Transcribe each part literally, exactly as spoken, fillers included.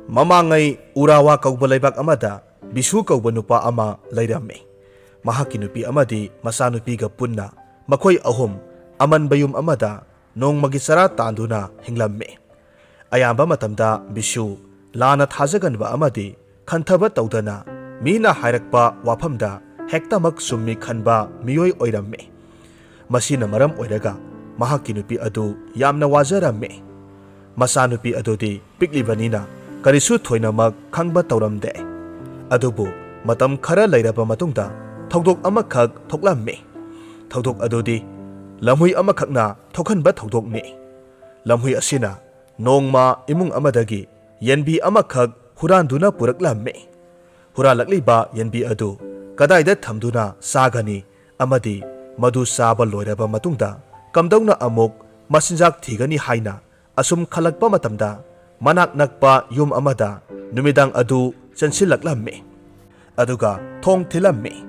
ꯃꯃꯥꯡꯉꯩ ꯎꯔꯥꯋꯥ ꯀꯧꯕ ꯂꯩꯕꯥꯛ ꯑꯃꯗ ꯕꯤꯁꯨ ꯀꯧꯕ ꯅꯨꯄꯥ ꯑꯃ ꯂꯩꯔꯝꯃꯤ꯫ ꯃꯍꯥꯛꯀꯤ ꯅꯨꯄꯤ ꯑꯃꯗꯤ ꯃꯆꯥꯅꯨꯄꯤꯒ ꯄꯨꯟꯅ ꯃꯈꯣꯏ ꯑꯍꯨꯝ ꯑꯃꯟꯕ ꯌꯨꯝ ꯑꯃꯗ ꯅꯣꯡꯃꯒꯤ ꯆꯔꯥ ꯇꯥꯟꯗꯨꯅ ꯍꯤꯡꯂꯝꯃꯤ꯫ ꯑꯌꯥꯝꯕ ꯃꯇꯝꯗ ꯕꯤꯁꯨ ꯂꯥꯟꯅ ꯊꯥꯖꯒꯟꯕ ꯑꯃꯗꯤ ꯈꯟꯊꯕ ꯇꯧꯗꯅ ꯃꯤꯅ ꯍꯥꯏꯔꯛꯄ ꯋꯥꯐꯝꯗ ꯍꯦꯛꯇꯃꯛ ꯆꯨꯝꯃꯤ ꯈꯟꯕ ꯃꯤꯑꯣꯏ ꯑꯣꯏꯔꯝꯃꯤ꯫ ꯃꯁꯤꯅ ꯃꯔꯝ ꯑꯣꯏꯔꯒ ꯃꯍꯥꯛꯀꯤ ꯅꯨꯄꯤ ꯑꯗꯨ ꯌꯥꯝꯅ ꯋꯥꯖꯔꯝꯃꯤ꯫ ꯃꯆꯥꯅꯨꯄꯤ ꯑꯗꯨꯗꯤ ꯄꯤꯛꯂꯤꯕꯅꯤꯅ ꯀꯔꯤꯁꯨ ꯊꯣꯏꯅꯃꯛ ꯈꯪꯕ ꯇꯧꯔꯝꯗꯦ꯫ ꯑꯗꯨꯕꯨ ꯃꯇꯝ ꯈꯔ ꯂꯩꯔꯕ ꯃꯇꯨꯡꯗ ꯊꯧꯗꯣꯛ ꯑꯃꯈꯛ ꯊꯣꯛꯂꯝꯃꯤ꯫ ꯊꯧꯗꯣꯛ ꯑꯗꯨꯗꯤ ꯂꯝꯍꯨꯏ ꯑꯃꯈꯛꯅ ꯊꯣꯛꯍꯟꯕ ꯊꯧꯗꯣꯛꯅꯤ꯫ ꯂꯝꯍꯨꯏ ꯑꯁꯤꯅ ꯅꯣꯡꯃ ꯏꯃꯨꯡ ꯑꯃꯗꯒꯤ ꯌꯦꯟꯕꯤ ꯑꯃꯈꯛ ꯍꯨꯔꯥꯟꯗꯨꯅ ꯄꯨꯔꯛꯂꯝꯃꯤ꯫ ꯍꯨꯔꯥꯜꯂꯛꯂꯤꯕ ꯌꯦꯟꯕꯤ ꯑꯗꯨ ꯀꯗꯥꯏꯗ ꯊꯝꯗꯨꯅ ꯆꯥꯒꯅꯤ ꯑꯃꯗꯤ ꯃꯗꯨ ꯆꯥꯕ ꯂꯣꯏꯔꯕ ꯃꯇꯨꯡꯗ ꯀꯝꯗꯧꯅ ꯑꯃꯨꯛ ꯃꯆꯤꯟꯖꯥꯛ ꯊꯤꯒꯅꯤ ꯍꯥꯏꯅ ꯑꯁꯨꯝ ꯈꯜꯂꯛꯄ ꯃꯇꯝꯗ ꯃꯅꯥꯛ ꯅꯛꯄ ꯌꯨꯝ ꯑꯃꯗ ꯅꯨꯃꯤꯗꯥꯡ ꯑꯗꯨ ꯆꯪꯁꯤꯜꯂꯛꯂꯝꯃꯤ꯫ ꯑꯗꯨꯒ ꯊꯣꯡ ꯊꯤꯜꯂꯝꯃꯤ꯫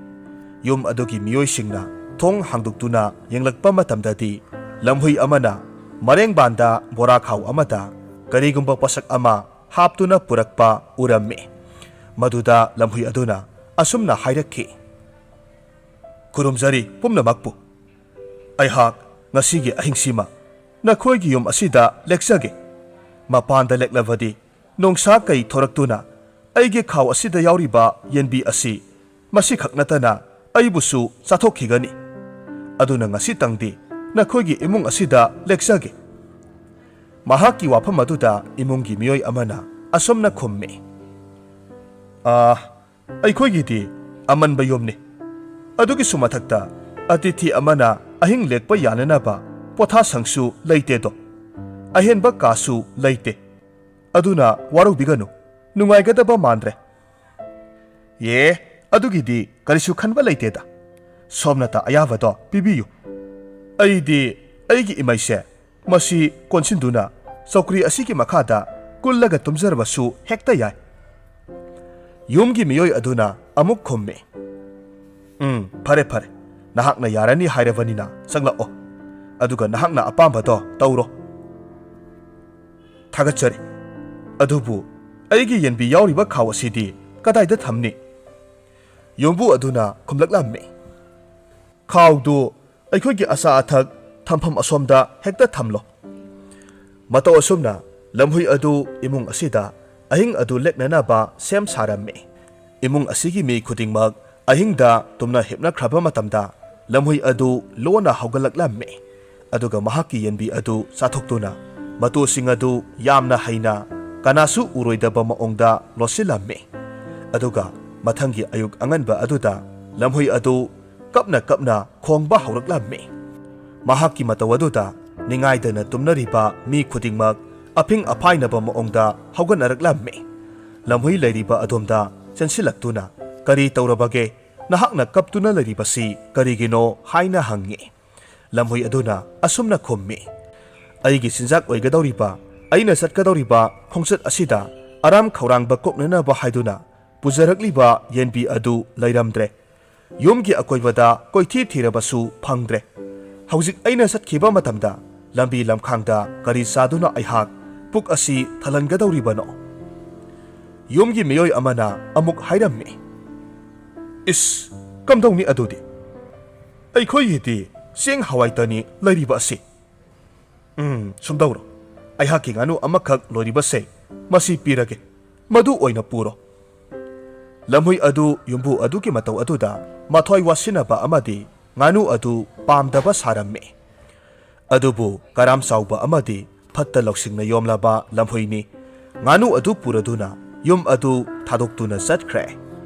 ꯌꯨꯝ ꯑꯗꯨꯒꯤ ꯃꯤꯑꯣꯏꯁꯤꯡꯅ ꯊꯣꯡ ꯍꯥꯡꯗꯣꯛꯇꯨꯅ ꯌꯦꯡꯂꯛꯄ ꯃꯇꯝꯗꯗꯤ ꯂꯝꯍꯨꯏ ꯑꯃꯅ ꯃꯔꯦꯡꯕꯥꯟꯗ ꯕꯣꯔꯥꯈꯥꯎ ꯑꯃꯗ ꯀꯔꯤꯒꯨꯝꯕ ꯄꯣꯠꯁꯛ ꯑꯃ ꯍꯥꯞꯇꯨꯅ ꯄꯨꯔꯛꯄ ꯎꯔꯝꯃꯤ꯫ ꯃꯗꯨꯗ ꯂꯝꯍꯨꯏ ꯑꯗꯨꯅ ꯑꯁꯨꯝꯅ ꯍꯥꯏꯔꯛꯈꯤ, "ꯈꯨꯔꯨꯝꯖꯔꯤ ꯄꯨꯝꯅꯃꯛꯄꯨ꯫ ꯑꯩꯍꯥꯛ ꯉꯁꯤꯒꯤ ꯑꯍꯤꯡꯁꯤꯃ ꯅꯈꯣꯏꯒꯤ ꯌꯨꯝ ꯑꯁꯤꯗ ꯂꯦꯛꯆꯒꯦ꯫ ꯃꯄꯥꯟꯗ ꯂꯦꯛꯂꯕꯗꯤ ꯅꯣꯡꯁꯥ ꯀꯩ ꯊꯣꯔꯛꯇꯨꯅ ꯑꯩꯒꯤ ꯈꯥꯎ ꯑꯁꯤꯗ ꯌꯥꯎꯔꯤꯕ ꯌꯦꯟꯕꯤ ꯑꯁꯤ ꯃꯁꯤꯈꯛ ꯅꯠꯇꯅ ꯑꯩꯕꯨꯁꯨ ꯆꯥꯊꯣꯛꯈꯤꯒꯅꯤ꯫ ꯑꯗꯨꯅ ꯉꯁꯤꯇꯪꯗꯤ ꯅꯈꯣꯏꯒꯤ ꯏꯃꯨꯡ ꯑꯁꯤꯗ ꯂꯦꯛꯆꯒꯦ꯫" ꯃꯍꯥꯛꯀꯤ ꯋꯥꯐꯝ ꯑꯗꯨꯗ ꯏꯃꯨꯡꯒꯤ ꯃꯤꯑꯣꯏ ꯑꯃꯅ ꯑꯁꯨꯝꯅ ꯈꯨꯝꯃꯤ, "ꯑꯥ, ꯑꯩꯈꯣꯏꯒꯤꯗꯤ ꯑꯃꯟꯕ ꯌꯨꯝꯅꯤ꯫ ꯑꯗꯨꯒꯤꯁꯨ ꯃꯊꯛꯇ ꯑꯇꯤꯊꯤ ꯑꯃꯅ ꯑꯍꯤꯡ ꯂꯦꯛꯄ ꯌꯥꯅꯅꯕ ꯄꯣꯊꯥꯁꯪꯁꯨ ꯂꯩꯇꯦꯗꯣ꯫ ꯑꯍꯦꯟꯕ ꯀꯥꯁꯨ ꯂꯩꯇꯦ꯫ ꯑꯗꯨꯅ ꯋꯥꯔꯧꯕꯤꯒꯅꯨ, ꯅꯨꯡꯉꯥꯏꯒꯗꯕ ꯃꯥꯟꯗ꯭ꯔꯦ꯫" "ꯑꯦ, ꯑꯗꯨꯒꯤꯗꯤ ꯀꯔꯤꯁꯨ ꯈꯟꯕ ꯂꯩꯇꯦꯗ꯫ ꯁꯣꯝꯅꯇ ꯑꯌꯥꯕꯗꯣ ꯄꯤꯕꯤꯌꯨ꯫ ꯑꯩꯗꯤ ꯑꯩꯒꯤ ꯏꯃꯩꯁꯦ ꯃꯁꯤ ꯀꯣꯟꯁꯤꯟꯗꯨꯅ ꯆꯧꯀ꯭ꯔꯤ ꯑꯁꯤꯒꯤ ꯃꯈꯥꯗ ꯀꯨꯜꯂꯒ ꯇꯨꯝꯖꯔꯕꯁꯨ ꯍꯦꯛꯇ ꯌꯥꯏ꯫" ꯌꯨꯝꯒꯤ ꯃꯤꯑꯣꯏ ꯑꯗꯨꯅ ꯑꯃꯨꯛ ꯈꯨꯝꯃꯤ, "ꯎꯝ, ꯐꯔꯦ, ꯐꯔꯦ꯫ ꯅꯍꯥꯛꯅ ꯌꯥꯔꯅꯤ ꯍꯥꯏꯔꯕꯅꯤꯅ ꯆꯪꯂꯛꯑꯣ꯫ ꯑꯗꯨꯒ ꯅꯍꯥꯛꯅ ꯑꯄꯥꯝꯕꯗꯣ ꯇꯧꯔꯣ꯫" "ꯊꯥꯒꯠꯆꯔꯤ꯫ ꯑꯗꯨꯕꯨ "ꯑꯩꯒꯤ ꯌꯦꯟꯕꯤ ꯌꯥꯎꯔꯤꯕ ꯈꯥꯎ ꯑꯁꯤꯗꯤ ꯀꯗꯥꯏꯗ ꯊꯝꯅꯤ?" ꯌꯨꯝꯕꯨ ꯑꯗꯨꯅ ꯈꯨꯝꯂꯛꯂꯝꯃꯤ, "ꯈꯥꯎꯗꯨ ꯑꯩꯈꯣꯏꯒꯤ ꯑꯆꯥ ꯑꯊꯛ ꯊꯝꯐꯝ ꯑꯁꯣꯝꯗ ꯍꯦꯛꯇ ꯊꯝꯂꯣ꯫" ꯃꯇꯧ ꯑꯁꯨꯝꯅ ꯂꯝꯍꯨꯏ ꯑꯗꯨ ꯏꯃꯨꯡ ꯑꯁꯤꯗ ꯑꯍꯤꯡ ꯑꯗꯨ ꯂꯦꯛꯅꯅꯕ ꯁꯦꯝ ꯁꯥꯔꯝꯃꯤ꯫ ꯏꯃꯨꯡ ꯑꯁꯤꯒꯤ ꯃꯤ ꯈꯨꯗꯤꯡꯃꯛ ꯑꯍꯤꯡꯗ ꯇꯨꯝꯅ ꯍꯤꯞꯅꯈ꯭ꯔꯕ ꯃꯇꯝꯗ, ꯂꯝꯍꯨꯏ ꯑꯗꯨ ꯂꯣꯟꯅ ꯍꯧꯒꯠꯂꯛꯂꯝꯃꯤ꯫ ꯑꯗꯨꯒ ꯃꯍꯥꯛꯀꯤ ꯌꯦꯟꯕꯤ ꯑꯗꯨ ꯆꯥꯊꯣꯛꯇꯨꯅ, ꯃꯇꯨꯁꯤꯡ ꯑꯗꯨ ꯌꯥꯝꯅ ꯍꯩꯅ, ꯀꯅꯥꯁꯨ ꯎꯔꯣꯏꯗꯕ ꯃꯑꯣꯡꯗ ꯂꯣꯠꯁꯤꯜꯂꯝꯃꯤ꯫ ꯑꯗꯨꯒ ꯃꯊꯪꯒꯤ ꯑꯌꯨꯛ ꯑꯉꯟꯕ ꯑꯗꯨꯗ ꯂꯝꯍꯨꯏ ꯑꯗꯨ ꯀꯞꯅ ꯀꯞꯅ ꯈꯣꯡꯕ ꯍꯧꯔꯛꯂꯝꯃꯤ꯫ ꯃꯍꯥꯛꯀꯤ ꯃꯇꯧ ꯑꯗꯨꯗ ꯅꯤꯡꯉꯥꯏꯗꯅ ꯇꯨꯝꯅꯔꯤꯕ ꯃꯤ ꯈꯨꯗꯤꯡꯃꯛ ꯑꯐꯤꯡ ꯑꯐꯥꯏꯅꯕ ꯃꯑꯣꯡꯗ ꯍꯧꯒꯠꯅꯔꯛꯂꯝꯃꯤ꯫ ꯂꯝꯍꯨꯏ ꯂꯩꯔꯤꯕ ꯑꯗꯣꯝꯗ ꯆꯦꯟꯁꯤꯜꯂꯛꯇꯨꯅ, "ꯀꯔꯤ ꯇꯧꯔꯕꯒꯦ? ꯅꯍꯥꯛꯅ ꯀꯞꯇꯨꯅ ꯂꯩꯔꯤꯕꯁꯤ ꯀꯔꯤꯒꯤꯅꯣ?" ꯍꯥꯏꯅ ꯍꯪꯉꯤ꯫ ꯂꯝꯍꯨꯏ ꯑꯗꯨꯅ ꯑꯁꯨꯝꯅ ꯈꯨꯝꯃꯤ, "ꯑꯩꯒꯤ ꯆꯤꯟꯖꯥꯛ ꯑꯣꯏꯒꯗꯧꯔꯤꯕ, ꯑꯩꯅ ꯆꯠꯀꯗꯧꯔꯤꯕ ꯈꯣꯡꯆꯠ ꯑꯁꯤꯗ ꯑꯔꯥꯝ ꯈꯧꯔꯥꯡꯕ ꯀꯣꯛꯅꯅꯕ ꯍꯥꯏꯗꯨꯅ ꯄꯨꯖꯔꯛꯂꯤꯕ ꯌꯦꯟꯕꯤ ꯑꯗꯨ ꯂꯩꯔꯝꯗ꯭ꯔꯦ꯫ ꯌꯨꯝꯒꯤ ꯑꯀꯣꯏꯕꯗ ꯀꯣꯏꯊꯤ ꯊꯤꯔꯕꯁꯨ ꯐꯪꯗ꯭ꯔꯦ꯫ ꯍꯧꯖꯤꯛ ꯑꯩꯅ ꯆꯠꯈꯤꯕ ꯃꯇꯝꯗ ꯂꯝꯕꯤ ꯂꯝꯈꯥꯡꯗ ꯀꯔꯤ ꯆꯥꯗꯨꯅ ꯑꯩꯍꯥꯛ ꯄꯨꯛ ꯑꯁꯤ ꯊꯜꯍꯟꯒꯗꯧꯔꯤꯕꯅꯣ?" ꯌꯨꯝꯒꯤ ꯃꯤꯑꯣꯏ ꯑꯃꯅ ꯑꯃꯨꯛ ꯍꯥꯏꯔꯝꯃꯤ, "ꯏꯁ, ꯀꯝꯗꯧꯅꯤ ꯑꯗꯨꯗꯤ? ꯑꯩꯈꯣꯏꯒꯤꯗꯤ ꯆꯦꯡ ꯍꯋꯥꯏꯇꯅꯤ ꯂꯩꯔꯤꯕ ꯑꯁꯤ꯫ ꯎꯝ, ꯁꯨꯝꯗꯧꯔꯣ, ꯑꯩꯍꯥꯛꯀꯤ ꯉꯥꯅꯨ ꯑꯃꯈꯛ ꯂꯣꯏꯔꯤꯕꯁꯦ, ꯃꯁꯤ ꯄꯤꯔꯒꯦ, ꯃꯗꯨ ꯑꯣꯏꯅ ꯄꯨꯔꯣ꯫" ꯂꯝꯍꯨꯏ ꯑꯗꯨ ꯌꯨꯝꯕꯨ ꯑꯗꯨꯒꯤ ꯃꯇꯧ ꯑꯗꯨꯗ ꯃꯊ꯭ꯋꯥꯏ ꯋꯥꯁꯤꯟꯅꯕ ꯑꯃꯗꯤ ꯉꯥꯅꯨ ꯑꯗꯨ ꯄꯥꯝꯗꯕ ꯁꯥꯔꯝꯃꯤ꯫ ꯑꯗꯨꯕꯨ ꯀꯔꯥꯝ ꯆꯥꯎꯕ ꯑꯃꯗꯤ ꯐꯠꯇ ꯂꯧꯁꯤꯡꯅ ꯌꯣꯝꯂꯕ ꯂꯝꯍꯨꯏꯅꯤ꯫ ꯉꯥꯅꯨ ꯑꯗꯨ ꯄꯨꯔꯗꯨꯅ ꯌꯨꯝ ꯑꯗꯨ ꯊꯥꯗꯣꯛꯇꯨꯅ ꯆꯠꯈ꯭ꯔꯦ꯫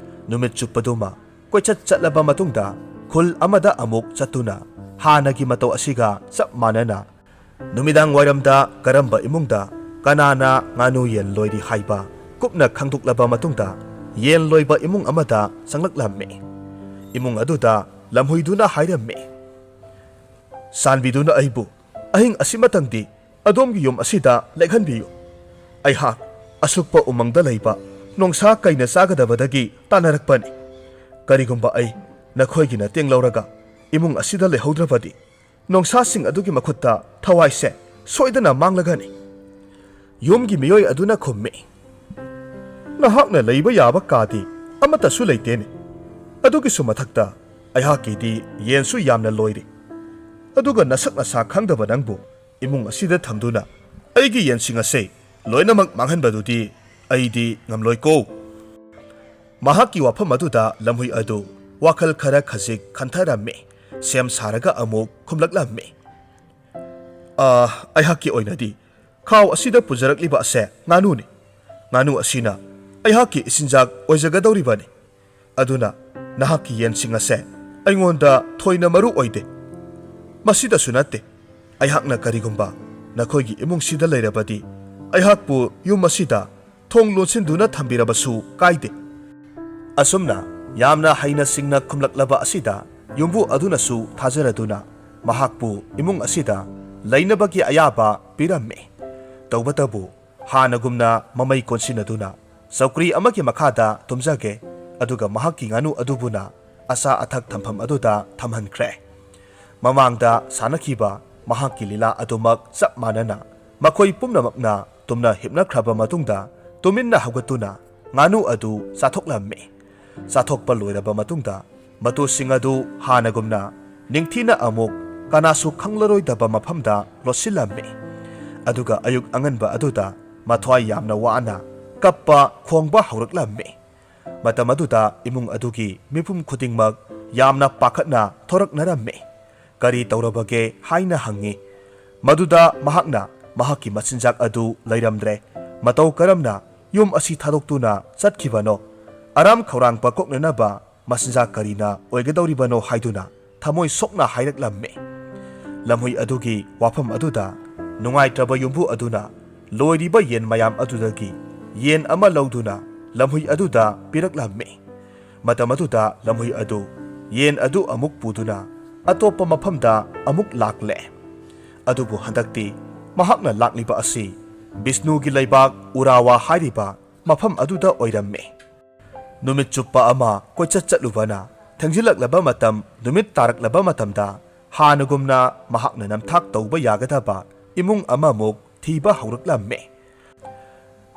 ꯅꯨꯃꯤꯠ ꯆꯨꯞꯄꯗꯨꯃ ꯀꯣꯏꯆꯠ ꯆꯠꯂꯕ ꯃꯇꯨꯡꯗ ꯈꯨꯜ ꯑꯃꯗ ꯑꯃꯨꯛ ꯆꯠꯇꯨꯅ ꯍꯥꯟꯅꯒꯤ ꯃꯇꯧ ꯑꯁꯤꯒ ꯆꯞ ꯃꯥꯟꯅꯅ ꯅꯨꯃꯤꯗꯥꯡ ꯋꯥꯏꯔꯝꯗ ꯀꯔꯝꯕ ꯏꯃꯨꯡꯗ ꯀꯅꯥꯅ ꯉꯥꯅꯨ ꯌꯦꯟ ꯂꯣꯏꯔꯤ ꯍꯥꯏꯕ ꯀꯨꯞꯅ ꯈꯪꯗꯣꯛꯂꯕ ꯃꯇꯨꯡꯗ, ꯌꯦꯟ ꯂꯣꯏꯕ ꯏꯃꯨꯡ ꯑꯃꯗ ꯆꯪꯂꯛꯂꯝꯃꯤ꯫ ꯏꯃꯨꯡ ꯑꯗꯨꯗ ꯂꯝꯍꯨꯏꯗꯨꯅ ꯍꯥꯏꯔꯝꯃꯤ, "ꯆꯥꯟꯕꯤꯗꯨꯅ ꯑꯩꯕꯨ ꯑꯍꯤꯡ ꯑꯁꯤꯃꯇꯪꯗꯤ ꯑꯗꯣꯝꯒꯤ ꯌꯨꯝ ꯑꯁꯤꯗ ꯂꯦꯛꯍꯟꯕꯤꯌꯨ꯫ ꯑꯩꯍꯥꯛ ꯑꯁꯨꯛꯄ ꯎꯃꯪꯗ ꯂꯩꯕ ꯅꯣꯡꯁꯥ ꯀꯩꯅ ꯆꯥꯒꯗꯕꯗꯒꯤ ꯇꯥꯟꯅꯔꯛꯄꯅꯤ꯫ ꯀꯔꯤꯒꯨꯝꯕ ꯑꯩ ꯅꯈꯣꯏꯒꯤ ꯃꯇꯦꯡ ꯂꯧꯔꯒ ꯏꯃꯨꯡ ꯑꯁꯤꯗ ꯂꯩꯍꯧꯗ꯭ꯔꯕꯗꯤ, ꯅꯣꯡꯁꯥꯁꯤꯡ ꯑꯗꯨꯒꯤ ꯃꯈꯨꯠꯇ ꯊꯋꯥꯏꯁꯦ ꯁꯣꯏꯗꯅ ꯃꯥꯡꯂꯒꯅꯤ꯫" ꯌꯨꯝꯒꯤ ꯃꯤꯑꯣꯏ ꯑꯗꯨꯅ ꯈꯨꯝꯃꯤ, "ꯅꯍꯥꯛꯅ ꯂꯩꯕ ꯌꯥꯕ ꯀꯥꯗꯤ ꯑꯃꯠꯇꯁꯨ ꯂꯩꯇꯦꯅꯦ꯫ ꯑꯗꯨꯒꯤꯁꯨ ꯃꯊꯛꯇ ꯑꯩꯍꯥꯛꯀꯤꯗꯤ ꯌꯦꯟꯁꯨ ꯌꯥꯝꯅ ꯂꯣꯏꯔꯤ꯫ ꯑꯗꯨꯒ ꯅꯁꯛ ꯅꯁꯥ ꯈꯪꯗꯕ ꯅꯪꯕꯨ ꯏꯃꯨꯡ ꯑꯁꯤꯗ ꯊꯝꯗꯨꯅ ꯑꯩꯒꯤ ꯌꯦꯟꯁꯤꯡ ꯑꯁꯦ ꯂꯣꯏꯅꯃꯛ ꯃꯥꯡꯍꯟꯕꯗꯨꯗꯤ ꯑꯩꯗꯤ ꯉꯝꯂꯣꯏꯀꯣ"꯫ ꯃꯍꯥꯛꯀꯤ ꯋꯥꯐꯝ ꯑꯗꯨꯗ ꯂꯝꯍꯨꯏ ꯑꯗꯨ ꯋꯥꯈꯜ ꯈꯔ ꯈꯖꯤꯛ ꯈꯟꯊꯔꯝꯃꯤ꯫ ꯁꯦꯝ ꯁꯥꯔꯒ ꯑꯃꯨꯛ ꯈꯨꯝꯂꯛꯂꯝꯃꯤ, "ꯑ, ꯑꯩꯍꯥꯛꯀꯤ ꯑꯣꯏꯅꯗꯤ ꯈꯥꯎ ꯑꯁꯤꯗ ꯄꯨꯖꯔꯛꯂꯤꯕ ꯑꯁꯦ ꯉꯥꯅꯨꯅꯤ꯫ ꯉꯥꯅꯨ ꯑꯁꯤꯅ ꯑꯩꯍꯥꯛꯀꯤ ꯏꯆꯤꯟꯖꯥꯛ ꯑꯣꯏꯖꯒꯗꯧꯔꯤꯕꯅꯤ꯫ ꯑꯗꯨꯅ ꯅꯍꯥꯛꯀꯤ ꯌꯦꯟꯁꯤꯡ ꯑꯁꯦ ꯑꯩꯉꯣꯟꯗ ꯊꯣꯏꯅ ꯃꯔꯨ ꯑꯣꯏꯗꯦ꯫ ꯃꯁꯤꯗꯁꯨ ꯅꯠꯇꯦ, ꯑꯩꯍꯥꯛꯅ ꯀꯔꯤꯒꯨꯝꯕ ꯅꯈꯣꯏꯒꯤ ꯏꯃꯨꯡꯁꯤꯗ ꯂꯩꯔꯕꯗꯤ, ꯑꯩꯍꯥꯛꯄꯨ ꯌꯨꯝ ꯑꯁꯤꯗ ꯊꯣꯡ ꯂꯣꯟꯁꯤꯟꯗꯨꯅ ꯊꯝꯕꯤꯔꯕꯁꯨ ꯀꯥꯏꯗꯦ"꯫ ꯑꯁꯨꯝꯅ ꯌꯥꯝꯅ ꯍꯩꯅ ꯁꯤꯡꯅ ꯈꯨꯝꯂꯛꯂꯕ ꯑꯁꯤꯗ ꯌꯨꯝꯕꯨ ꯑꯗꯨꯅꯁꯨ ꯊꯥꯖꯔꯗꯨꯅ ꯃꯍꯥꯛꯄꯨ ꯏꯃꯨꯡ ꯑꯁꯤꯗ ꯂꯩꯅꯕꯒꯤ ꯑꯌꯥꯕ ꯄꯤꯔꯝꯃꯤ꯫ ꯇꯧꯕꯇꯕꯨ ꯍꯥꯟꯅꯒꯨꯝꯅ ꯃꯃꯩ ꯀꯣꯟꯁꯤꯟꯅꯗꯨꯅ ꯆꯧꯀ꯭ꯔꯤ ꯑꯃꯒꯤ ꯃꯈꯥꯗ ꯇꯨꯝꯖꯒꯦ, ꯑꯗꯨꯒ ꯃꯍꯥꯛꯀꯤ ꯉꯥꯅꯨ ꯑꯗꯨꯕꯨꯅ ꯑꯆꯥ ꯑꯊꯛ ꯊꯝꯐꯝ ꯑꯗꯨꯗ ꯊꯝꯍꯟꯈ꯭ꯔꯦ꯫ ꯃꯃꯥꯡꯗ ꯁꯥꯟꯅꯈꯤꯕ ꯃꯍꯥꯛꯀꯤ ꯂꯤꯂꯥ ꯑꯗꯨꯃꯛ ꯆꯞ ꯃꯥꯟꯅꯅ ꯃꯈꯣꯏ ꯄꯨꯝꯅꯃꯛꯅ ꯇꯨꯝꯅ ꯍꯤꯞꯅꯈ꯭ꯔꯕ ꯃꯇꯨꯡꯗ ꯇꯨꯃꯤꯟꯅ ꯍꯧꯒꯠꯇꯨꯅ ꯉꯥꯅꯨ ꯑꯗꯨ ꯆꯥꯊꯣꯛꯂꯝꯃꯤ꯫ ꯆꯥꯊꯣꯛꯄ ꯂꯣꯏꯔꯕ ꯃꯇꯨꯡꯗ ꯃꯇꯨꯁꯤꯡ ꯑꯗꯨ ꯍꯥꯟꯅꯒꯨꯝꯅ ꯅꯤꯡꯊꯤꯅ ꯑꯃꯨꯛ ꯀꯅꯥꯁꯨ ꯈꯪꯂꯔꯣꯏꯗꯕ ꯃꯐꯝꯗ ꯂꯣꯠꯁꯤꯜꯂꯝꯃꯤ꯫ ꯑꯗꯨꯒ ꯑꯌꯨꯛ ꯑꯉꯟꯕ ꯑꯗꯨꯗ ꯃꯊ꯭ꯋꯥꯏ ꯌꯥꯝꯅ ꯋꯥꯅ ꯀꯞꯄ ꯈꯣꯡꯕ ꯍꯧꯔꯛꯂꯝꯃꯤ꯫ ꯃꯇꯝ ꯑꯗꯨꯗ ꯏꯃꯨꯡ ꯑꯗꯨꯒꯤ ꯃꯤꯄꯨꯝ ꯈꯨꯗꯤꯡꯃꯛ ꯌꯥꯝꯅ ꯄꯥꯈꯠꯅ ꯊꯣꯔꯛꯅꯔꯝꯃꯤ꯫ "ꯀꯔꯤ ꯇꯧꯔꯕꯒꯦ?" ꯍꯥꯏꯅ ꯍꯪꯉꯤ꯫ ꯃꯗꯨꯗ ꯃꯍꯥꯛꯅ ꯃꯍꯥꯛꯀꯤ ꯃꯆꯤꯟꯖꯥꯛ ꯑꯗꯨ ꯂꯩꯔꯝꯗ꯭ꯔꯦ꯫ ꯃꯇꯧ ꯀꯔꯝꯅ ꯌꯨꯝ ꯑꯁꯤ ꯊꯥꯗꯣꯛꯇꯨꯅ ꯆꯠꯈꯤꯕꯅꯣ? ꯑꯔꯥꯝ ꯈꯧꯔꯥꯡꯕ ꯀꯣꯛꯅꯅꯕ ꯃꯆꯤꯟꯖꯥꯛ ꯀꯔꯤꯅ ꯑꯣꯏꯒꯗꯧꯔꯤꯕꯅꯣ ꯍꯥꯏꯗꯨꯅ ꯊꯃꯣꯏ ꯁꯣꯛꯅ ꯍꯥꯏꯔꯛꯂꯝꯃꯤ꯫ ꯂꯝꯍꯨꯏ ꯑꯗꯨꯒꯤ ꯋꯥꯐꯝ ꯑꯗꯨꯗ ꯅꯨꯡꯉꯥꯏꯇ꯭ꯔꯕ ꯌꯨꯝꯕꯨ ꯑꯗꯨꯅ ꯂꯣꯏꯔꯤꯕ ꯌꯦꯟ ꯃꯌꯥꯝ ꯑꯗꯨꯗꯒꯤ ꯌꯦꯟ ꯑꯃ ꯂꯧꯗꯨꯅ ꯂꯝꯍꯨꯏ ꯑꯗꯨꯗ ꯄꯤꯔꯛꯂꯝꯃꯤ꯫ ꯃꯇꯝ ꯑꯗꯨꯗ ꯂꯝꯍꯨꯏ ꯑꯗꯨ ꯌꯦꯟ ꯑꯗꯨ ꯑꯃꯨꯛ ꯄꯨꯗꯨꯅ ꯑꯇꯣꯞꯄ ꯃꯐꯝꯗ ꯑꯃꯨꯛ ꯂꯥꯛꯂꯦ꯫ ꯑꯗꯨꯕꯨ ꯍꯟꯗꯛꯇꯤ ꯃꯍꯥꯛꯅ ꯂꯥꯛꯂꯤꯕ ꯑꯁꯤ ꯕꯤꯁꯅꯨꯒꯤ ꯂꯩꯕꯥꯛ ꯎꯔꯥꯋꯥ ꯍꯥꯏꯔꯤꯕ ꯃꯐꯝ ꯑꯗꯨꯗ ꯑꯣꯏꯔꯝꯃꯤ꯫ ꯅꯨꯃꯤꯠ ꯆꯨꯞꯄ ꯑꯃ ꯀꯣꯏꯆꯠ ꯆꯠꯂꯨꯕꯅ ꯊꯦꯡꯖꯤꯜꯂꯛꯂꯕ ꯃꯇꯝ, ꯅꯨꯃꯤꯠ ꯇꯥꯔꯛꯂꯕ ꯃꯇꯝꯗ ꯍꯥꯟꯅꯒꯨꯝꯅ ꯃꯍꯥꯛꯅ ꯅꯝꯊꯥꯛ ꯇꯧꯕ ꯌꯥꯒꯗꯕ ꯏꯃꯨꯡ ꯑꯃꯃꯨꯛ ꯊꯤꯕ ꯍꯧꯔꯛꯂꯝꯃꯤ꯫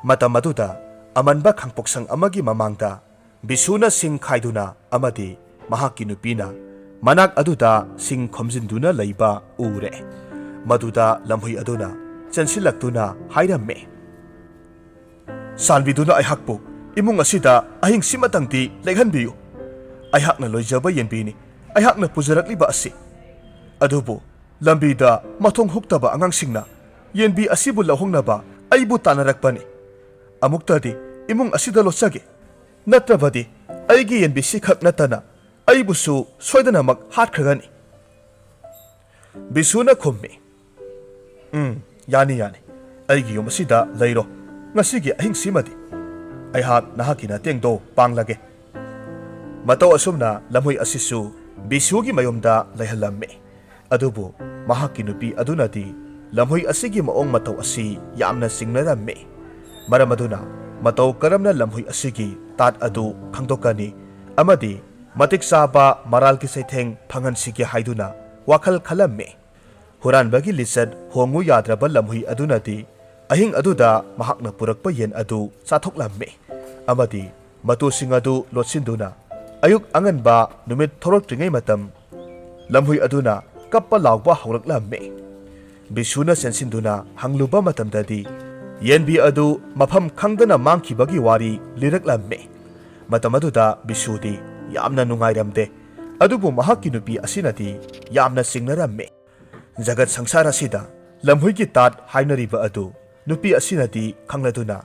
ꯃꯇꯝ ꯑꯗꯨꯗ ꯑꯃꯟꯕ ꯈꯥꯡꯄꯣꯛꯁꯪ ꯑꯃꯒꯤ ꯃꯃꯥꯡꯗ ꯕꯤꯁꯨꯅ ꯁꯤꯡ ꯈꯥꯏꯗꯨꯅ ꯑꯃꯗꯤ ꯃꯍꯥꯛꯀꯤ ꯅꯨꯄꯤꯅ ꯃꯅꯥꯛ ꯑꯗꯨꯗ ꯁꯤꯡ ꯈꯣꯝꯖꯤꯟꯗꯨꯅ ꯂꯩꯕ ꯎꯔꯦ꯫ ꯃꯗꯨꯗ ꯂꯝꯍꯨꯏ ꯑꯗꯨꯅ ꯆꯦꯟꯁꯤꯜꯂꯛꯇꯨꯅ ꯍꯥꯏꯔꯝꯃꯤ, "ꯆꯥꯟꯕꯤꯗꯨꯅ ꯑꯩꯍꯥꯛꯄꯨ ꯏꯃꯨꯡ ꯑꯁꯤꯗ ꯑꯍꯤꯡꯁꯤꯃꯇꯪꯗꯤ ꯂꯦꯛꯍꯟꯕꯤꯌꯨ꯫ ꯑꯩꯍꯥꯛꯅ ꯂꯣꯏꯖꯕ ꯌꯦꯟꯕꯤꯅꯤ ꯑꯩꯍꯥꯛꯅ ꯄꯨꯖꯔꯛꯂꯤꯕ ꯑꯁꯤ꯫ ꯑꯗꯨꯕꯨ ꯂꯝꯕꯤꯗ ꯃꯊꯣꯡ ꯍꯨꯛꯇꯕ ꯑꯉꯥꯡꯁꯤꯡꯅ ꯌꯦꯟꯕꯤ ꯑꯁꯤꯕꯨ ꯂꯧꯍꯣꯡꯅꯕ ꯑꯩꯕꯨ ꯇꯥꯟꯅꯔꯛꯄꯅꯤ꯫ ꯑꯃꯨꯛꯇꯗꯤ ꯏꯃꯨꯡ ꯑꯁꯤꯗ ꯂꯣꯠꯆꯒꯦ꯫ ꯅꯠꯇ꯭ꯔꯕꯗꯤ ꯑꯩꯒꯤ ꯌꯦꯟꯕꯤꯁꯤ ꯈꯛ ꯅꯠꯇꯅ ꯑꯩꯕꯨꯁꯨ ꯁꯣꯏꯗꯅꯃꯛ ꯍꯥꯠꯈ꯭ꯔꯒꯅꯤ꯫" ꯕꯤꯁꯨꯅ ꯈꯨꯝꯃꯤ, "ꯎꯝ, ꯌꯥꯅꯤ, ꯌꯥꯅꯤ꯫ ꯑꯩꯒꯤ ꯌꯨꯝ ꯑꯁꯤꯗ ꯂꯩꯔꯣ꯫ ꯉꯁꯤꯒꯤ ꯑꯍꯤꯡꯁꯤꯃꯗꯤ ꯑꯩꯍꯥꯛ ꯅꯍꯥꯛꯀꯤ ꯅꯇꯦꯡꯗꯣ ꯄꯥꯡꯂꯒꯦ꯫" ꯃꯇꯧ ꯑꯁꯨꯝꯅ ꯂꯝꯍꯨꯏ ꯑꯁꯤꯁꯨ ꯕꯤꯁꯨꯒꯤ ꯃꯌꯨꯝꯗ ꯂꯩꯍꯜꯂꯝꯃꯤ꯫ ꯑꯗꯨꯕꯨ ꯃꯍꯥꯛꯀꯤ ꯅꯨꯄꯤ ꯑꯗꯨꯅꯗꯤ ꯂꯝꯍꯨꯏ ꯑꯁꯤꯒꯤ ꯃꯑꯣꯡ ꯃꯇꯧ ꯑꯁꯤ ꯌꯥꯝꯅ ꯆꯤꯡꯅꯔꯝꯃꯤ꯫ ꯃꯔꯝ ꯑꯗꯨꯅ ꯃꯇꯧ ꯀꯔꯝꯅ ꯂꯝꯍꯨꯏ ꯑꯁꯤꯒꯤ ꯇꯥꯠ ꯑꯗꯨ ꯈꯪꯗꯣꯛꯀꯅꯤ ꯑꯃꯗꯤ ꯃꯇꯤꯛ ꯆꯥꯕ ꯃꯔꯥꯜꯒꯤ ꯆꯩꯊꯦꯡ ꯐꯪꯍꯟꯁꯤꯒꯦ ꯍꯥꯏꯗꯨꯅ ꯋꯥꯈꯜ ꯈꯜꯂꯝꯃꯤ꯫ ꯍꯨꯔꯥꯟꯕꯒꯤ ꯂꯤꯆꯠ ꯍꯣꯡꯉꯨ ꯌꯥꯗ꯭ꯔꯕ ꯂꯝꯍꯨꯏ ꯑꯗꯨꯅꯗꯤ ꯑꯍꯤꯡ ꯑꯗꯨꯗ ꯃꯍꯥꯛꯅ ꯄꯨꯔꯛꯄ ꯌꯦꯟ ꯑꯗꯨ ꯆꯥꯊꯣꯛꯂꯝꯃꯤ ꯑꯃꯗꯤ ꯃꯇꯨꯁꯤꯡ ꯑꯗꯨ ꯂꯣꯠꯁꯤꯟꯗꯨꯅ ꯑꯌꯨꯛ ꯑꯉꯟꯕ ꯅꯨꯃꯤꯠ ꯊꯣꯔꯛꯇ꯭ꯔꯤꯉꯩ ꯃꯇꯝ ꯂꯝꯍꯨꯏ ꯑꯗꯨꯅ ꯀꯞꯄ ꯂꯥꯎꯕ ꯍꯧꯔꯛꯂꯝꯃꯤ꯫ ꯕꯤꯁꯨꯅ ꯆꯦꯟꯁꯤꯟꯗꯨꯅ ꯍꯪꯂꯨꯕ ꯃꯇꯝꯗꯗꯤ ꯌꯦꯟꯕꯤ ꯑꯗꯨ ꯃꯐꯝ ꯈꯪꯗꯅ ꯃꯥꯡꯈꯤꯕꯒꯤ ꯋꯥꯔꯤ ꯂꯤꯔꯛꯂꯝꯃꯤ꯫ ꯃꯇꯝ ꯑꯗꯨꯗ ꯕꯤꯁꯨꯗꯤ ꯌꯥꯝꯅ ꯅꯨꯡꯉꯥꯏꯔꯝꯗꯦ꯫ ꯑꯗꯨꯕꯨ ꯃꯍꯥꯛꯀꯤ ꯅꯨꯄꯤ ꯑꯁꯤꯅꯗꯤ ꯌꯥꯝꯅ ꯆꯤꯡꯅꯔꯝꯃꯤ꯫ ꯖꯒꯠ ꯁꯪꯁꯥꯔ ꯑꯁꯤꯗ ꯂꯝꯍꯨꯏꯒꯤ ꯇꯥꯠ ꯍꯥꯏꯅꯔꯤꯕ ꯑꯗꯨ ꯅꯨꯄꯤ ꯑꯁꯤꯅꯗꯤ ꯈꯪꯂꯗꯨꯅ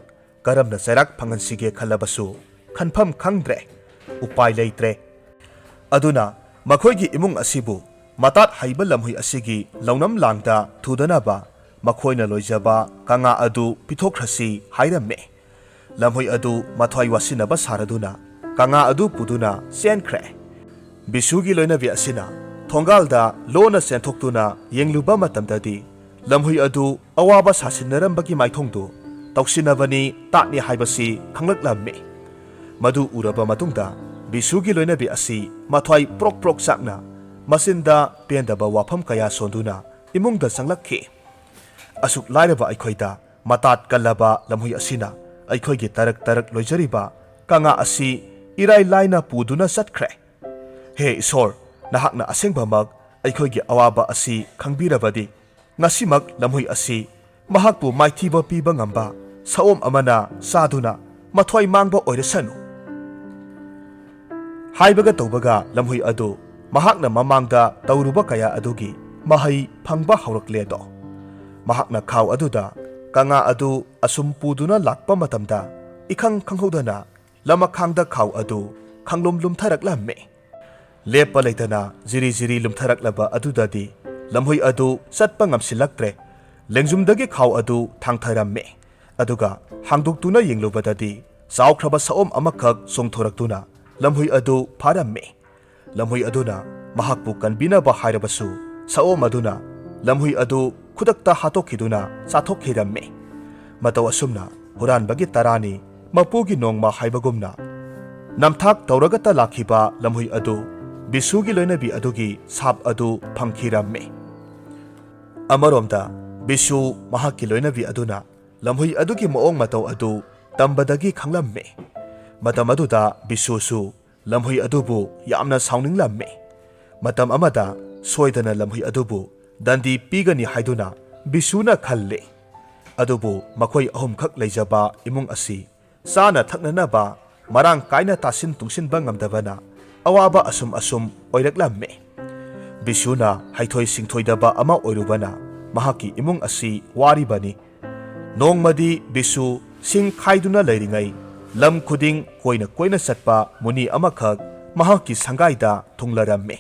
ꯀꯔꯝꯅ ꯆꯩꯔꯥꯛ ꯐꯪꯍꯟꯁꯤꯒꯦ ꯈꯜꯂꯕꯁꯨ ꯈꯟꯐꯝ ꯈꯪꯗ꯭ꯔꯦ꯫ ꯎꯄꯥꯏ ꯂꯩꯇ꯭ꯔꯦ꯫ ꯑꯗꯨꯅ ꯃꯈꯣꯏꯒꯤ ꯏꯃꯨꯡ ꯑꯁꯤꯕꯨ ꯃꯇꯥꯠ ꯍꯩꯕ ꯂꯝꯍꯨꯏ ꯑꯁꯤꯒꯤ ꯂꯧꯅꯝ ꯂꯥꯡꯗ ꯊꯨꯗꯅꯕ ꯃꯈꯣꯏꯅ ꯂꯣꯏꯖꯕ ꯀꯪꯉꯥ ꯑꯗꯨ ꯄꯤꯊꯣꯛꯈ꯭ꯔꯁꯤ ꯍꯥꯏꯔꯝꯃꯤ꯫ ꯂꯝꯍꯨꯏ ꯑꯗꯨ ꯃꯊ꯭ꯋꯥꯏ ꯋꯥꯁꯤꯟꯅꯕ ꯁꯥꯔꯗꯨꯅ ꯀꯪꯉꯥ ꯑꯗꯨ ꯄꯨꯗꯨꯅ ꯆꯦꯟꯈ꯭ꯔꯦ꯫ ꯕꯤꯁꯨꯒꯤ ꯂꯣꯏꯅꯕꯤ ꯑꯁꯤꯅ ꯊꯣꯡꯒꯥꯜꯗ ꯂꯣꯟꯅ ꯆꯦꯟꯊꯣꯛꯇꯨꯅ ꯌꯦꯡꯂꯨꯕ ꯃꯇꯝꯗꯗꯤ ꯂꯝꯍꯨꯏ ꯑꯗꯨ ꯑꯋꯥꯕ ꯁꯥꯁꯤꯟꯅꯔꯝꯕꯒꯤ ꯃꯥꯏꯊꯣꯡꯗꯨ ꯇꯧꯁꯤꯟꯅꯕꯅꯤ, ꯇꯥꯠꯅꯤ ꯍꯥꯏꯕꯁꯤ ꯈꯪꯂꯛꯂꯝꯃꯤ꯫ ꯃꯗꯨ ꯎꯔꯕ ꯃꯇꯨꯡꯗ ꯕꯤꯁꯨꯒꯤ ꯂꯣꯏꯅꯕꯤ ꯑꯁꯤ ꯃꯊ꯭ꯋꯥꯏ ꯄ꯭ꯔꯣꯛ ꯄ꯭ꯔꯣꯛ ꯆꯥꯛꯅ ꯃꯆꯤꯟꯗ ꯄꯦꯟꯗꯕ ꯋꯥꯐꯝ ꯀꯌꯥ ꯁꯣꯟꯗꯨꯅ ꯏꯃꯨꯡꯗ ꯆꯪꯂꯛꯈꯤ꯫ ꯑꯁꯨꯛ ꯂꯥꯏꯔꯕ ꯑꯩꯈꯣꯏꯗ ꯃꯇꯥꯠ ꯀꯜꯂꯕ ꯂꯝꯍꯨꯏ ꯑꯁꯤꯅ ꯑꯩꯈꯣꯏꯒꯤ ꯇꯔꯛ ꯇꯔꯛ ꯂꯣꯏꯖꯔꯤꯕ ꯀꯪꯂꯥ ꯑꯁꯤ ꯏꯔꯥꯏ ꯂꯥꯏꯅ ꯄꯨꯗꯨꯅ ꯆꯠꯈ꯭ꯔꯦ꯫ ꯍꯦ ꯏꯁꯣꯔ, ꯅꯍꯥꯛꯅ ꯑꯁꯦꯡꯕꯃꯛ ꯑꯩꯈꯣꯏꯒꯤ ꯑꯋꯥꯕ ꯑꯁꯤ ꯈꯪꯕꯤꯔꯕꯗꯤ, ꯉꯁꯤꯃꯛ ꯂꯝꯍꯨꯏ ꯑꯁꯤ ꯃꯍꯥꯛꯄꯨ ꯃꯥꯏꯊꯤꯕ ꯄꯤꯕ ꯉꯝꯕ ꯁꯑꯣꯝ ꯑꯃꯅ ꯆꯥꯗꯨꯅ ꯃꯊ꯭ꯋꯥꯏ ꯃꯥꯡꯕ ꯑꯣꯏꯔꯁꯅꯨ꯫ ꯍꯥꯏꯕꯒ ꯇꯧꯕꯒ ꯂꯝꯍꯨꯏ ꯑꯗꯨ ꯃꯍꯥꯛꯅ ꯃꯃꯥꯡꯗ ꯇꯧꯔꯨꯕ ꯀꯌꯥ ꯑꯗꯨꯒꯤ ꯃꯍꯩ ꯐꯪꯕ ꯍꯧꯔꯛꯂꯦꯗꯣ꯫ ꯃꯍꯥꯛꯅ ꯈꯥꯎ ꯑꯗꯨꯗ ꯀꯪꯂꯥ ꯑꯗꯨ ꯑꯁꯨꯝ ꯄꯨꯗꯨꯅ ꯂꯥꯛꯄ ꯃꯇꯝꯗ, ꯏꯈꯪ ꯈꯪꯍꯧꯗꯅ ꯂꯃꯈꯥꯡꯗ ꯈꯥꯎ ꯑꯗꯨ ꯈꯪꯂꯨꯝ ꯂꯨꯝꯊꯔꯛꯂꯝꯃꯤ꯫ ꯂꯦꯞꯄ ꯂꯩꯇꯅ ꯖꯤꯔꯤ ꯖꯤꯔꯤ ꯂꯨꯝꯊꯔꯛꯂꯕ ꯑꯗꯨꯗꯗꯤ ꯂꯝꯍꯨꯏ ꯑꯗꯨ ꯆꯠꯄ ꯉꯝꯁꯤꯜꯂꯛꯇ꯭ꯔꯦ꯫ ꯂꯦꯡꯖꯨꯝꯗꯒꯤ ꯈꯥꯎ ꯑꯗꯨ ꯊꯥꯡꯊꯔꯝꯃꯤ꯫ ꯑꯗꯨꯒ ꯍꯥꯡꯗꯣꯛꯇꯨꯅ ꯌꯦꯡꯂꯨꯕꯗꯗꯤ ꯆꯥꯎꯈ꯭ꯔꯕ ꯁꯑꯣꯝ ꯑꯃꯈꯛ ꯆꯣꯡꯊꯣꯔꯛꯇꯨꯅ ꯂꯝꯍꯨꯏ ꯑꯗꯨ ꯐꯥꯔꯝꯃꯤ꯫ ꯂꯝꯍꯨꯏ ꯑꯗꯨꯅ ꯃꯍꯥꯛꯄꯨ ꯀꯟꯕꯤꯅꯕ ꯍꯥꯏꯔꯕꯁꯨ, ꯁꯑꯣꯝ ꯑꯗꯨꯅ ꯂꯝꯍꯨꯏ ꯑꯗꯨ ꯈꯨꯗꯛꯇ ꯍꯥꯠꯇꯣꯛꯈꯤꯗꯨꯅ ꯆꯥꯊꯣꯛꯈꯤꯔꯝꯃꯤ꯫ ꯃꯇꯧ ꯑꯁꯨꯝꯅ ꯍꯨꯔꯥꯟꯕꯒꯤ ꯇꯔꯥꯅꯤ ꯃꯄꯨꯒꯤ ꯅꯣꯡꯃ ꯍꯥꯏꯕꯒꯨꯝꯅ ꯅꯝꯊꯥꯛ ꯇꯧꯔꯒꯇ ꯂꯥꯛꯈꯤꯕ ꯂꯝꯍꯨꯏ ꯑꯗꯨ ꯕꯤꯁꯨꯒꯤ ꯂꯣꯏꯅꯕꯤ ꯑꯗꯨꯒꯤ ꯁꯥꯞ ꯑꯗꯨ ꯐꯪꯈꯤꯔꯝꯃꯤ꯫ ꯑꯃꯔꯣꯝꯗ ꯕꯤꯁꯨ ꯃꯍꯥꯛꯀꯤ ꯂꯣꯏꯅꯕꯤ ꯑꯗꯨꯅ ꯂꯝꯍꯨꯏ ꯑꯗꯨꯒꯤ ꯃꯑꯣꯡ ꯃꯇꯧ ꯑꯗꯨ ꯇꯝꯕꯗꯒꯤ ꯈꯪꯂꯝꯃꯤ꯫ ꯃꯇꯝ ꯑꯗꯨꯗ ꯕꯤꯁꯨꯁꯨ ꯂꯝꯍꯨꯏ ꯑꯗꯨꯕꯨ ꯌꯥꯝꯅ ꯁꯥꯎꯅꯤꯡꯂꯝꯃꯤ꯫ ꯃꯇꯝ ꯑꯃꯗ ꯁꯣꯏꯗꯅ ꯂꯝꯍꯨꯏ ꯑꯗꯨꯕꯨ ꯗꯟꯗꯤ ꯄꯤꯒꯅꯤ ꯍꯥꯏꯗꯨꯅ ꯕꯤꯁꯨꯅ ꯈꯜꯂꯤ꯫ ꯑꯗꯨꯕꯨ ꯃꯈꯣꯏ ꯑꯍꯨꯝꯈꯛ ꯂꯩꯖꯕ ꯏꯃꯨꯡ ꯑꯁꯤ ꯆꯥꯅ ꯊꯛꯅꯅꯕ ꯃꯔꯥꯡ ꯀꯥꯏꯅ ꯇꯥꯁꯤꯟ ꯇꯨꯡꯁꯤꯟꯕ ꯉꯝꯗꯕꯅ ꯑꯋꯥꯕ ꯑꯁꯨꯝ ꯑꯁꯨꯝ ꯑꯣꯏꯔꯛꯂꯝꯃꯤ꯫ ꯕꯤꯁꯨꯅ ꯍꯩꯊꯣꯏ ꯁꯤꯡꯊꯣꯏꯗꯕ ꯑꯃ ꯑꯣꯏꯔꯨꯕꯅ ꯃꯍꯥꯛꯀꯤ ꯏꯃꯨꯡ ꯑꯁꯤ ꯋꯥꯔꯤꯕꯅꯤ꯫ ꯅꯣꯡꯃꯗꯤ ꯕꯤꯁꯨ ꯁꯤꯡ ꯈꯥꯏꯗꯨꯅ ꯂꯩꯔꯤꯉꯩ ꯂꯝ ꯈꯨꯗꯤꯡ ꯀꯣꯏꯅ ꯀꯣꯏꯅ ꯆꯠꯄ ꯃꯨꯅꯤ ꯑꯃꯈꯛ ꯃꯍꯥꯛꯀꯤ ꯁꯪꯒꯥꯏꯗ ꯊꯨꯡꯂꯔꯝꯃꯤ꯫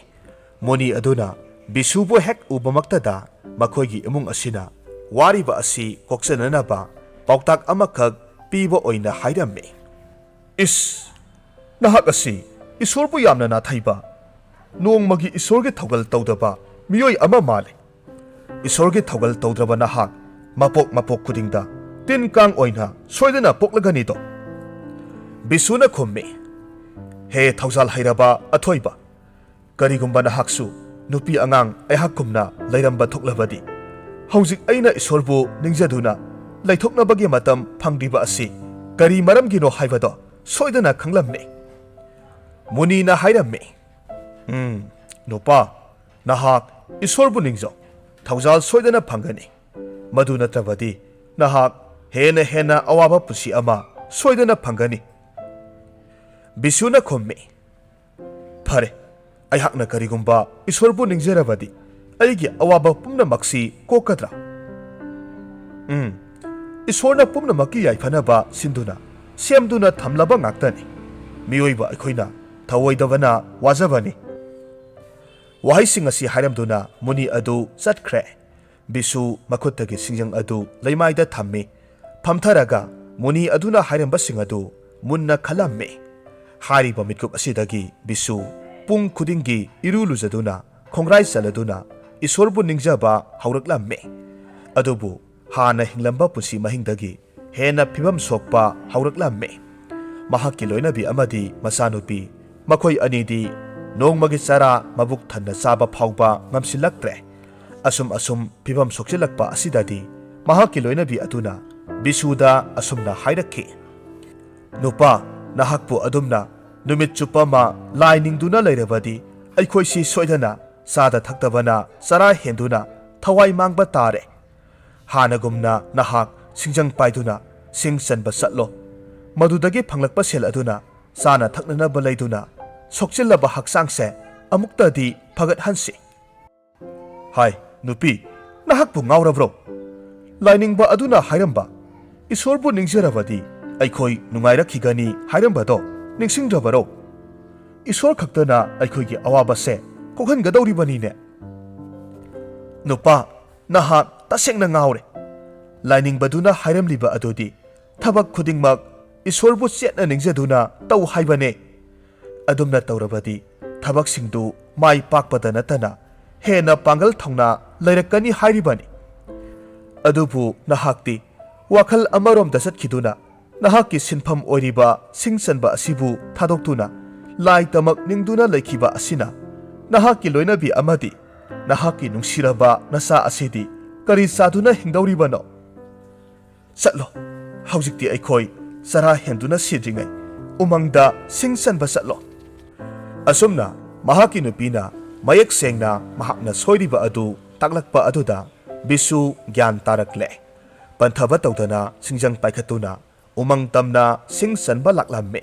ꯃꯨꯅꯤ ꯑꯗꯨꯅ ꯕꯤꯁꯨꯕꯨ ꯍꯦꯛ ꯎꯕꯃꯛꯇꯗ ꯃꯈꯣꯏꯒꯤ ꯏꯃꯨꯡ ꯑꯁꯤꯅ ꯋꯥꯔꯤꯕ ꯑꯁꯤ ꯀꯣꯛꯆꯅꯅꯕ ꯄꯥꯎꯇꯥꯛ ꯑꯃꯈꯛ ꯄꯤꯕ ꯑꯣꯏꯅ ꯍꯥꯏꯔꯝꯃꯤ꯫ "ꯏꯁ, ꯅꯍꯥꯛ ꯑꯁꯤ ꯏꯁꯣꯔꯕꯨ ꯌꯥꯝꯅ ꯅꯥꯊꯩꯕ, ꯅꯣꯡꯃꯒꯤ ꯏꯁꯣꯔꯒꯤ ꯊꯧꯒꯜ ꯇꯧꯗꯕ ꯃꯤꯑꯣꯏ ꯑꯃ ꯃꯥꯜꯂꯤ꯫ ꯏꯁꯣꯔꯒꯤ ꯊꯧꯒꯜ ꯇꯧꯗ꯭ꯔꯕ ꯅꯍꯥꯛ ꯃꯄꯣꯛ ꯃꯄꯣꯛ ꯈꯨꯗꯤꯡꯗ ꯇꯤꯟ ꯀꯥꯡ ꯑꯣꯏꯅ ꯁꯣꯏꯗꯅ ꯄꯣꯛꯂꯒꯅꯤꯗꯣ?" ꯕꯤꯁꯨꯅ ꯈꯨꯝꯃꯤ, "ꯍꯦ ꯊꯧꯖꯥꯜ ꯍꯩꯔꯕ ꯑꯊꯣꯏꯕ, ꯀꯔꯤꯒꯨꯝꯕ ꯅꯍꯥꯛꯁꯨ ꯅꯨꯄꯤ ꯑꯉꯥꯡ ꯑꯩꯍꯥꯛꯀꯨꯝꯅ ꯂꯩꯔꯝꯕ ꯊꯣꯛꯂꯕꯗꯤ, ꯍꯧꯖꯤꯛ ꯑꯩꯅ ꯏꯁꯣꯔꯕꯨ ꯅꯤꯡꯖꯗꯨꯅ ꯂꯩꯊꯣꯛꯅꯕꯒꯤ ꯃꯇꯝ ꯐꯪꯂꯤꯕ ꯑꯁꯤ ꯀꯔꯤ ꯃꯔꯝꯒꯤꯅꯣ ꯍꯥꯏꯕꯗꯣ ꯁꯣꯏꯗꯅ ꯈꯪꯂꯝꯃꯤ꯫ ꯃꯨꯅꯤꯅ ꯍꯥꯏꯔꯝꯃꯤ, "ꯎꯝ, ꯅꯨꯄꯥ, ꯅꯍꯥꯛ ꯏꯁꯣꯔꯕꯨ ꯅꯤꯡꯖꯧ, ꯊꯧꯖꯥꯜ ꯁꯣꯏꯗꯅ ꯐꯪꯒꯅꯤ꯫ ꯃꯗꯨ ꯅꯠꯇ꯭ꯔꯕꯗꯤ ꯅꯍꯥꯛ ꯍꯦꯟꯅ ꯍꯦꯟꯅ ꯑꯋꯥꯕ ꯄꯨꯟꯁꯤ ꯑꯃ ꯁꯣꯏꯗꯅ ꯐꯪꯒꯅꯤ꯫" ꯕꯤꯁꯨꯅ ꯈꯨꯝꯃꯤ, "ꯐꯔꯦ, ꯑꯩꯍꯥꯛꯅ ꯀꯔꯤꯒꯨꯝꯕ ꯏꯁꯣꯔꯕꯨ ꯅꯤꯡꯖꯔꯕꯗꯤ ꯑꯩꯒꯤ ꯑꯋꯥꯕ ꯄꯨꯝꯅꯃꯛꯁꯤ ꯀꯣꯛꯀꯗ꯭ꯔꯥ?" ꯎꯝ, ꯏꯁꯣꯔꯅ ꯄꯨꯝꯅꯃꯛꯀꯤ ꯌꯥꯏꯐꯅꯕ ꯁꯤꯟꯗꯨꯅ ꯁꯦꯝꯗꯨꯅ ꯊꯝꯂꯕ ꯉꯥꯛꯇꯅꯤ꯫ ꯃꯤꯑꯣꯏꯕ ꯑꯩꯈꯣꯏꯅ ꯊꯧꯑꯣꯏꯗꯕꯅ ꯋꯥꯖꯕꯅꯤ꯫ ꯋꯥꯍꯩꯁꯤꯡ ꯑꯁꯤ ꯍꯥꯏꯔꯝꯗꯨꯅ ꯃꯨꯅꯤ ꯑꯗꯨ ꯆꯠꯈ꯭ꯔꯦ꯫ ꯕꯤꯁꯨ ꯃꯈꯨꯠꯇꯒꯤ ꯁꯤꯡꯖꯪ ꯑꯗꯨ ꯂꯩꯃꯥꯏꯗ ꯊꯝꯃꯤ꯫ ꯐꯝꯊꯔꯒ ꯃꯨꯅꯤ ꯑꯗꯨꯅ ꯍꯥꯏꯔꯝꯕꯁꯤꯡ ꯑꯗꯨ ꯃꯨꯟꯅ ꯈꯜꯂꯝꯃꯤ꯫ ꯍꯥꯏꯔꯤꯕ ꯃꯤꯠꯀꯨꯞ ꯑꯁꯤꯗꯒꯤ ꯕꯤꯁꯨ ꯄꯨꯡ ꯈꯨꯗꯤꯡꯒꯤ ꯏꯔꯨ ꯂꯨꯖꯗꯨꯅ, ꯈꯣꯡꯒ꯭ꯔꯥꯏ ꯆꯜꯂꯗꯨꯅ ꯏꯁꯣꯔꯕꯨ ꯅꯤꯡꯖꯕ ꯍꯧꯔꯛꯂꯝꯃꯤ꯫ ꯑꯗꯨꯕꯨ ꯍꯥꯟꯅ ꯍꯤꯡꯂꯝꯕ ꯄꯨꯟꯁꯤ ꯃꯍꯤꯡꯗꯒꯤ ꯍꯦꯟꯅ ꯐꯤꯕꯝ ꯁꯣꯛꯄ ꯍꯧꯔꯛꯂꯝꯃꯤ꯫ ꯃꯍꯥꯛꯀꯤ ꯂꯣꯏꯅꯕꯤ ꯑꯃꯗꯤ ꯃꯆꯥꯅꯨꯄꯤ, ꯃꯈꯣꯏ ꯑꯅꯤꯗꯤ ꯅꯣꯡꯃꯒꯤ ꯆꯔꯥ ꯃꯕꯨꯛ ꯊꯟꯅ ꯆꯥꯕ ꯐꯥꯎꯕ ꯉꯝꯁꯤꯜꯂꯛꯇ꯭ꯔꯦ꯫ ꯑꯁꯨꯝ ꯑꯁꯨꯝ ꯐꯤꯕꯝ ꯁꯣꯛꯆꯤꯜꯂꯛꯄ ꯑꯁꯤꯗꯗꯤ ꯃꯍꯥꯛꯀꯤ ꯂꯣꯏꯅꯕꯤ ꯑꯗꯨꯅ ꯕꯤꯁꯨꯗ ꯑꯁꯨꯝꯅ ꯍꯥꯏꯔꯛꯈꯤ, "ꯅꯨꯄꯥ, ꯅꯍꯥꯛꯄꯨ ꯑꯗꯨꯝꯅ ꯅꯨꯃꯤꯠ ꯆꯨꯞꯄ ꯑꯃ ꯂꯥꯏ ꯅꯤꯡꯗꯨꯅ ꯂꯩꯔꯕꯗꯤ ꯑꯩꯈꯣꯏꯁꯤ ꯁꯣꯏꯗꯅ ꯆꯥꯗ ꯊꯛꯇꯕꯅ ꯆꯔꯥ ꯍꯦꯟꯗꯨꯅ ꯊꯋꯥꯏ ꯃꯥꯡꯕ ꯇꯥꯔꯦ꯫ ꯍꯥꯟꯅꯒꯨꯝꯅ ꯅꯍꯥꯛ ꯁꯤꯡꯖꯪ ꯄꯥꯏꯗꯨꯅ ꯁꯤꯡ ꯆꯟꯕ ꯆꯠꯂꯣ꯫ ꯃꯗꯨꯗꯒꯤ ꯐꯪꯂꯛꯄ ꯁꯦꯜ ꯑꯗꯨꯅ ꯆꯥꯅ ꯊꯛꯅꯅꯕ ꯂꯩꯗꯨꯅ ꯁꯣꯛꯆꯤꯜꯂꯕ ꯍꯛꯆꯥꯡꯁꯦ ꯑꯃꯨꯛꯇꯗꯤ ꯐꯒꯠꯍꯟꯁꯤ꯫" "ꯍꯥꯏ, ꯅꯨꯄꯤ, ꯅꯍꯥꯛꯄꯨ ꯉꯥꯎꯔꯕ꯭ꯔꯣ? ꯂꯥꯏꯅꯤꯡꯕ ꯑꯗꯨꯅ ꯍꯥꯏꯔꯝꯕ, 'ꯏꯁꯣꯔꯕꯨ ꯅꯤꯡꯖꯔꯕꯗꯤ ꯑꯩꯈꯣꯏ ꯅꯨꯡꯉꯥꯏꯔꯛꯈꯤꯒꯅꯤ' ꯍꯥꯏꯔꯝꯕꯗꯣ ꯅꯤꯡꯁꯤꯡꯗ꯭ꯔꯕꯔꯣ? ꯏꯁꯣꯔ ꯈꯛꯇꯅ ꯑꯩꯈꯣꯏꯒꯤ ꯑꯋꯥꯕꯁꯦ ꯀꯣꯛꯍꯟꯒꯗꯧꯔꯤꯕꯅꯤꯅꯦ꯫" "ꯅꯨꯄꯥ, ꯅꯍꯥꯛ ꯇꯁꯦꯡꯅ ꯉꯥꯎꯔꯦ꯫ ꯂꯥꯏꯅꯤꯡꯕꯗꯨꯅ ꯍꯥꯏꯔꯝꯂꯤꯕ ꯑꯗꯨꯗꯤ ꯊꯕꯛ ꯈꯨꯗꯤꯡꯃꯛ ꯏꯁꯣꯔꯕꯨ ꯆꯦꯠꯅ ꯅꯤꯡꯖꯗꯨꯅ ꯇꯧ ꯍꯥꯏꯕꯅꯦ꯫ ꯑꯗꯨꯝꯅ ꯇꯧꯔꯕꯗꯤ ꯊꯕꯛꯁꯤꯡꯗꯨ ꯃꯥꯏ ꯄꯥꯛꯄꯗ ꯅꯠꯇꯅ ꯍꯦꯟꯅ ꯄꯥꯡꯒꯜ ꯊꯧꯅꯥ ꯂꯩꯔꯛꯀꯅꯤ ꯍꯥꯏꯔꯤꯕꯅꯤ꯫ ꯑꯗꯨꯕꯨ ꯅꯍꯥꯛꯇꯤ ꯋꯥꯈꯜ ꯑꯃꯔꯣꯝꯗ ꯆꯠꯈꯤꯗꯨꯅ ꯅꯍꯥꯛꯀꯤ ꯁꯤꯟꯐꯝ ꯑꯣꯏꯔꯤꯕ ꯁꯤꯡ ꯆꯟꯕ ꯑꯁꯤꯕꯨ ꯊꯥꯗꯣꯛꯇꯨꯅ ꯂꯥꯏꯇꯃꯛ ꯅꯤꯡꯗꯨꯅ ꯂꯩꯈꯤꯕ ꯑꯁꯤꯅ ꯅꯍꯥꯛꯀꯤ ꯂꯣꯏꯅꯕꯤ ꯑꯃꯗꯤ ꯅꯍꯥꯛꯀꯤ ꯅꯨꯡꯁꯤꯔꯕ ꯅꯆꯥ ꯑꯁꯤꯗꯤ ꯀꯔꯤ ꯆꯥꯗꯨꯅ ꯍꯤꯡꯗꯧꯔꯤꯕꯅꯣ? ꯆꯠꯂꯣ, ꯍꯧꯖꯤꯛꯇꯤ ꯑꯩꯈꯣꯏ ꯆꯔꯥ ꯍꯦꯟꯗꯨꯅ ꯁꯤꯗ꯭ꯔꯤꯉꯩ ꯎꯃꯪꯗ ꯁꯤꯡ ꯆꯟꯕ ꯆꯠꯂꯣ꯫ ꯑꯁꯨꯝꯅ ꯃꯍꯥꯛꯀꯤ ꯅꯨꯄꯤꯅ ꯃꯌꯦꯛ ꯁꯦꯡꯅ ꯃꯍꯥꯛꯅ ꯁꯣꯏꯔꯤꯕ ꯑꯗꯨ ꯇꯥꯛꯂꯛꯄ ꯑꯗꯨꯗ ꯕꯤꯁꯨ ꯒ꯭ꯌꯥꯟ ꯇꯥꯔꯛꯂꯦ꯫ ꯄꯟꯊꯕ ꯇꯧꯗꯅ ꯁꯤꯡꯖꯪ ꯄꯥꯏꯈꯠꯇꯨꯅ ꯎꯃꯪ ꯇꯝꯅ ꯁꯤꯡ ꯆꯟꯕ ꯂꯥꯛꯂꯝꯃꯤ꯫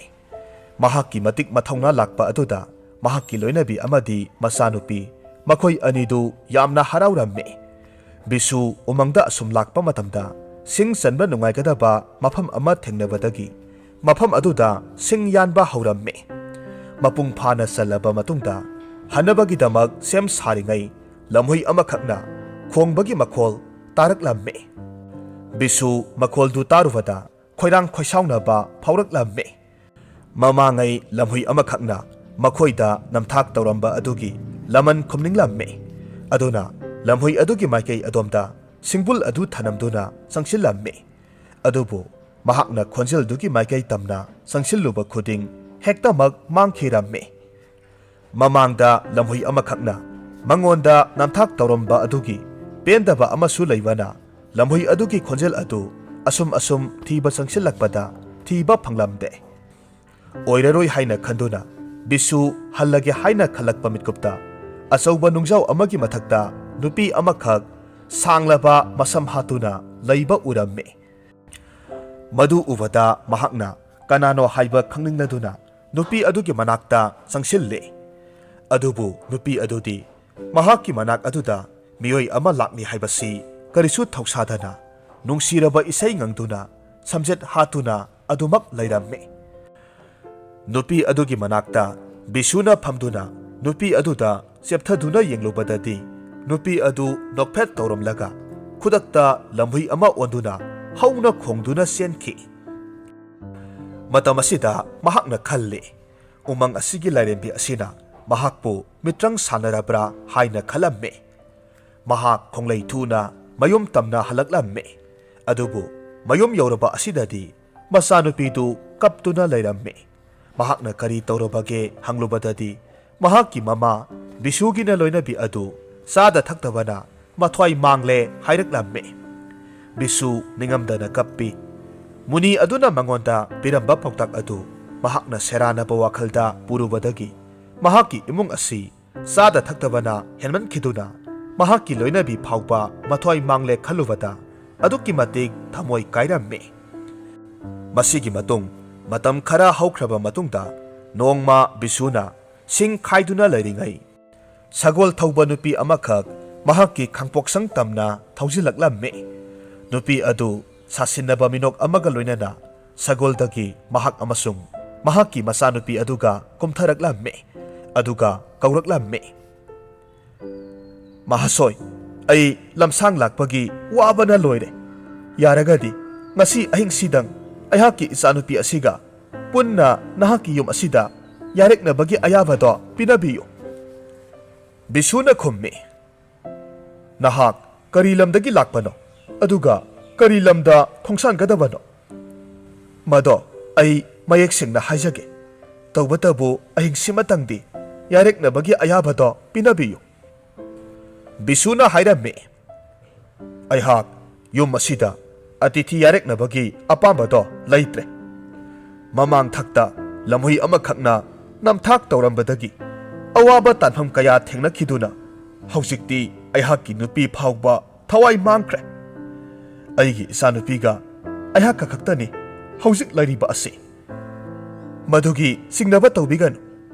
ꯃꯍꯥꯛꯀꯤ ꯃꯇꯤꯛ ꯃꯊꯧꯅꯥ ꯂꯥꯛꯄ ꯑꯗꯨꯗ ꯃꯍꯥꯛꯀꯤ ꯂꯣꯏꯅꯕꯤ ꯑꯃꯗꯤ ꯃꯆꯥꯅꯨꯄꯤ, ꯃꯈꯣꯏ ꯑꯅꯤꯗꯨ ꯌꯥꯝꯅ ꯍꯔꯥꯎꯔꯝꯃꯤ꯫ ꯕꯤꯁꯨ ꯎꯃꯪꯗ ꯑꯁꯨꯝ ꯂꯥꯛꯄ ꯃꯇꯝꯗ ꯁꯤꯡ ꯆꯟꯕ ꯅꯨꯡꯉꯥꯏꯒꯗꯕ ꯃꯐꯝ ꯑꯃ ꯊꯦꯡꯅꯕꯗꯒꯤ ꯃꯐꯝ ꯑꯗꯨꯗ ꯁꯤꯡ ꯌꯥꯟꯕ ꯍꯧꯔꯝꯃꯤ꯫ ꯃꯄꯨꯡ ꯐꯥꯅ ꯆꯜꯂꯕ ꯃꯇꯨꯡꯗ ꯍꯟꯅꯕꯒꯤꯗꯃꯛ ꯁꯦꯝ ꯁꯥꯔꯤꯉꯩ ꯂꯝꯍꯨꯏ ꯑꯃꯈꯛꯅ ꯈꯣꯡꯕꯒꯤ ꯃꯈꯣꯜ ꯇꯥꯔꯛꯂꯝꯃꯤ꯫ ꯕꯤꯁꯨ ꯃꯈꯣꯜꯗꯨ ꯇꯥꯔꯨꯕꯗ ꯈꯣꯏꯔꯥꯡ ꯈꯣꯏꯁꯥꯎꯅꯕ ꯐꯥꯎꯔꯛꯂꯝꯃꯤ꯫ ꯃꯃꯥꯡꯉꯩ ꯂꯝꯍꯨꯏ ꯑꯃꯈꯛꯅ ꯃꯈꯣꯏꯗ ꯅꯝꯊꯥꯛ ꯇꯧꯔꯝꯕ ꯑꯗꯨꯒꯤ ꯂꯃꯟ ꯈꯨꯝꯅꯤꯡꯂꯝꯃꯤ꯫ ꯑꯗꯨꯅ ꯂꯝꯍꯨꯏ ꯑꯗꯨꯒꯤ ꯃꯥꯏꯀꯩ ꯑꯗꯣꯝꯗ ꯁꯤꯡꯕꯨꯜ ꯑꯗꯨ ꯊꯅꯝꯗꯨꯅ ꯆꯪꯁꯤꯜꯂꯝꯃꯤ꯫ ꯑꯗꯨꯕꯨ ꯃꯍꯥꯛꯅ ꯈꯣꯟꯖꯦꯜꯗꯨꯒꯤ ꯃꯥꯏꯀꯩ ꯇꯝꯅ ꯆꯪꯁꯤꯜꯂꯨꯕ ꯈꯨꯗꯤꯡ ꯍꯦꯛꯇꯃꯛ ꯃꯥꯡꯈꯤꯔꯝꯃꯤ꯫ ꯃꯃꯥꯡꯗ ꯂꯝꯍꯨꯏ ꯑꯃꯈꯛꯅ ꯃꯉꯣꯟꯗ ꯅꯝꯊꯥꯛ ꯇꯧꯔꯝꯕ ꯑꯗꯨꯒꯤ ꯄꯦꯟꯗꯕ ꯑꯃꯁꯨ ꯂꯩꯕꯅ ꯂꯝꯍꯨꯏ ꯑꯗꯨꯒꯤ ꯈꯣꯟꯖꯦꯜ ꯑꯗꯨ ꯑꯁꯨꯝ ꯑꯁꯨꯝ ꯊꯤꯕ ꯆꯪꯁꯤꯜꯂꯛꯄꯗ ꯊꯤꯕ ꯐꯪꯂꯝꯗꯦ꯫ ꯑꯣꯏꯔꯔꯣꯏ ꯍꯥꯏꯅ ꯈꯟꯗꯨꯅ ꯕꯤꯁꯨ ꯍꯜꯂꯒꯦ ꯍꯥꯏꯅ ꯈꯜꯂꯛꯄ ꯃꯤꯠꯀꯨꯞꯇ ꯑꯆꯧꯕ ꯅꯨꯡꯖꯥꯎ ꯑꯃꯒꯤ ꯃꯊꯛꯇ ꯅꯨꯄꯤ ꯑꯃꯈꯛ ꯁꯥꯡꯂꯕ ꯃꯁꯝ ꯍꯥꯠꯇꯨꯅ ꯂꯩꯕ ꯎꯔꯝꯃꯤ꯫ ꯃꯗꯨ ꯎꯕꯗ ꯃꯍꯥꯛꯅ ꯀꯅꯥꯅꯣ ꯍꯥꯏꯕ ꯈꯪꯅꯤꯡꯂꯗꯨꯅ ꯅꯨꯄꯤ ꯑꯗꯨꯒꯤ ꯃꯅꯥꯛꯇ ꯆꯪꯁꯤꯜꯂꯤ꯫ ꯑꯗꯨꯕꯨ ꯅꯨꯄꯤ ꯑꯗꯨꯗꯤ ꯃꯍꯥꯛꯀꯤ ꯃꯅꯥꯛ ꯑꯗꯨꯗ ꯃꯤꯑꯣꯏ ꯑꯃ ꯂꯥꯛꯂꯤ ꯍꯥꯏꯕꯁꯤ ꯀꯔꯤꯁꯨ ꯊꯧꯁꯥꯗꯅ ꯅꯨꯡꯁꯤꯔꯕ ꯏꯁꯩ ꯉꯪꯗꯨꯅ ꯁꯝꯖꯦꯠ ꯍꯥꯠꯇꯨꯅ ꯑꯗꯨꯃꯛ ꯂꯩꯔꯝꯃꯤ꯫ ꯅꯨꯄꯤ ꯑꯗꯨꯒꯤ ꯃꯅꯥꯛꯇ ꯕꯤꯁꯨꯅ ꯐꯝꯗꯨꯅ ꯅꯨꯄꯤ ꯑꯗꯨꯗ ꯆꯦꯞꯊꯗꯨꯅ ꯌꯦꯡꯂꯨꯕꯗꯗꯤ ꯅꯨꯄꯤ ꯑꯗꯨ ꯅꯣꯛꯐꯦꯠ ꯇꯧꯔꯝꯂꯒ ꯈꯨꯗꯛꯇ ꯂꯝꯍꯨꯏ ꯑꯃ ꯑꯣꯟꯗꯨꯅ ꯍꯧꯅ ꯈꯣꯡꯗꯨꯅ ꯆꯦꯟꯈꯤ꯫ ꯃꯇꯝ ꯑꯁꯤꯗ ꯃꯍꯥꯛꯅ ꯈꯜꯂꯤ, ꯎꯃꯪ ꯑꯁꯤꯒꯤ ꯂꯥꯏꯔꯦꯝꯕꯤ ꯑꯁꯤꯅ ꯃꯍꯥꯛꯄꯨ ꯃꯤꯇ꯭ꯔꯪ ꯁꯥꯟꯅꯔꯕ꯭ꯔꯥ ꯍꯥꯏꯅ ꯈꯜꯂꯝꯃꯤ꯫ ꯃꯍꯥꯛ ꯈꯣꯡꯂꯩ ꯊꯨꯅ ꯃꯌꯨꯝ ꯇꯝꯅ ꯍꯜꯂꯛꯂꯝꯃꯤ꯫ ꯑꯗꯨꯕꯨ ꯃꯌꯨꯝ ꯌꯧꯔꯕ ꯑꯁꯤꯗꯗꯤ ꯃꯆꯥꯅꯨꯄꯤꯗꯨ ꯀꯞꯇꯨꯅ ꯂꯩꯔꯝꯃꯤ꯫ ꯃꯍꯥꯛꯅ ꯀꯔꯤ ꯇꯧꯔꯕꯒꯦ ꯍꯪꯂꯨꯕꯗꯗꯤ ꯃꯍꯥꯛꯀꯤ ꯃꯃꯥ ꯕꯤꯁꯨꯒꯤꯅ ꯂꯣꯏꯅꯕꯤ ꯑꯗꯨ ꯆꯥꯗ ꯊꯛꯇꯕꯅ ꯃꯊ꯭ꯋꯥꯏ ꯃꯥꯡꯂꯦ ꯍꯥꯏꯔꯛꯂꯝꯃꯤ꯫ ꯕꯤꯁꯨ ꯅꯤꯡꯉꯝꯗꯅ ꯀꯞꯄꯤ꯫ ꯃꯨꯅꯤ ꯑꯗꯨꯅ ꯃꯉꯣꯟꯗ ꯄꯤꯔꯝꯕ ꯄꯥꯎꯇꯥꯛ ꯑꯗꯨ ꯃꯍꯥꯛꯅ ꯁꯦꯔꯥꯟꯅꯕ ꯋꯥꯈꯜꯗ ꯄꯨꯔꯨꯕꯗꯒꯤ ꯃꯍꯥꯛꯀꯤ ꯏꯃꯨꯡ ꯑꯁꯤ ꯆꯥꯗ ꯊꯛꯇꯕꯅ ꯍꯦꯟꯃꯟꯈꯤꯗꯨꯅ ꯃꯍꯥꯛꯀꯤ ꯂꯣꯏꯅꯕꯤ ꯐꯥꯎꯕ ꯃꯊ꯭ꯋꯥꯏ ꯃꯥꯡꯂꯦ ꯈꯜꯂꯨꯕꯗ ꯑꯗꯨꯛꯀꯤ ꯃꯇꯤꯛ ꯊꯃꯣꯏ ꯀꯥꯏꯔꯝꯃꯤ꯫ ꯃꯁꯤꯒꯤ ꯃꯇꯨꯡ ꯃꯇꯝ ꯈꯔ ꯍꯧꯈ꯭ꯔꯕ ꯃꯇꯨꯡꯗ ꯅꯣꯡꯃ ꯕꯤꯁꯨꯅ ꯁꯤꯡ ꯈꯥꯏꯗꯨꯅ ꯂꯩꯔꯤꯉꯩ ꯁꯒꯣꯜ ꯊꯧꯕ ꯅꯨꯄꯤ ꯑꯃꯈꯛ ꯃꯍꯥꯛꯀꯤ ꯈꯥꯡꯄꯣꯛꯁꯪ ꯇꯝꯅ ꯊꯧꯖꯤꯜꯂꯛꯂꯝꯃꯤ꯫ ꯅꯨꯄꯤ ꯑꯗꯨ ꯁꯥꯁꯤꯟꯅꯕ ꯃꯤꯅꯣꯛ ꯑꯃꯒ ꯂꯣꯏꯅꯅ ꯁꯒꯣꯜꯗꯒꯤ ꯃꯍꯥꯛ ꯑꯃꯁꯨꯡ ꯃꯍꯥꯛꯀꯤ ꯃꯆꯥꯅꯨꯄꯤ ꯑꯗꯨꯒ ꯀꯨꯝꯊꯔꯛꯂꯝꯃꯤ, ꯑꯗꯨꯒ ꯀꯧꯔꯛꯂꯝꯃꯤ, "ꯃꯍꯥꯁꯣꯏ, ꯑꯩ ꯂꯝꯁꯥꯡ ꯂꯥꯛꯄꯒꯤ ꯋꯥꯕꯅ ꯂꯣꯏꯔꯦ꯫ ꯌꯥꯔꯒꯗꯤ ꯉꯁꯤ ꯑꯍꯤꯡꯁꯤꯗꯪ ꯑꯩꯍꯥꯛꯀꯤ ꯏꯆꯥꯅꯨꯄꯤ ꯑꯁꯤꯒ ꯄꯨꯟꯅ ꯅꯍꯥꯛꯀꯤ ꯌꯨꯝ ꯑꯁꯤꯗ ꯌꯥꯔꯦꯛꯅꯕꯒꯤ ꯑꯌꯥꯕꯗꯣ ꯄꯤꯅꯕꯤꯌꯨ"꯫ ꯕꯤꯁꯨꯅ ꯈꯨꯝꯃꯤ, "ꯅꯍꯥꯛ ꯀꯔꯤ ꯂꯝꯗꯒꯤ ꯂꯥꯛꯄꯅꯣ? ꯑꯗꯨꯒ ꯀꯔꯤ ꯂꯝꯗ ꯈꯣꯡꯁꯥꯟꯒꯗꯕꯅꯣ? ꯃꯗꯣ ꯑꯩ ꯃꯌꯦꯛ ꯁꯦꯡꯅ ꯍꯥꯏꯖꯒꯦ꯫ ꯇꯧꯕꯇꯕꯨ ꯑꯍꯤꯡꯁꯤꯃꯇꯪꯗꯤ ꯌꯥꯔꯦꯛꯅꯕꯒꯤ ꯑꯌꯥꯕꯗꯣ ꯄꯤꯅꯕꯤꯌꯨ"꯫ ꯕꯤꯁꯨꯅ ꯍꯥꯏꯔꯝꯃꯤ, "ꯑꯩꯍꯥꯛ ꯌꯨꯝ ꯑꯁꯤꯗ ꯑꯇꯤꯊꯤ ꯌꯥꯔꯦꯛꯅꯕꯒꯤ ꯑꯄꯥꯝꯕꯗꯣ ꯂꯩꯇ꯭ꯔꯦ꯫ ꯃꯃꯥꯡ ꯊꯛꯇ ꯂꯝꯍꯨꯏ ꯑꯃꯈꯛꯅ ꯅꯝꯊꯥꯛ ꯇꯧꯔꯝꯕꯗꯒꯤ ꯑꯋꯥꯕ ꯇꯥꯟꯐꯝ ꯀꯌꯥ ꯊꯦꯡꯅꯈꯤꯗꯨꯅ ꯍꯧꯖꯤꯛꯇꯤ ꯑꯩꯍꯥꯛꯀꯤ ꯅꯨꯄꯤ ꯐꯥꯎꯕ ꯊꯋꯥꯏ ꯃꯥꯡꯈ꯭ꯔꯦ꯫ ꯑꯩꯒꯤ ꯏꯆꯥꯅꯨꯄꯤꯒ ꯑꯩꯍꯥꯛꯀ ꯈꯛꯇꯅꯤ ꯍꯧꯖꯤꯛ ꯂꯩꯔꯤꯕ ꯑꯁꯤ꯫ ꯃꯗꯨꯒꯤ ꯆꯤꯡꯅꯕ ꯇꯧꯕꯤꯒꯅꯨ꯫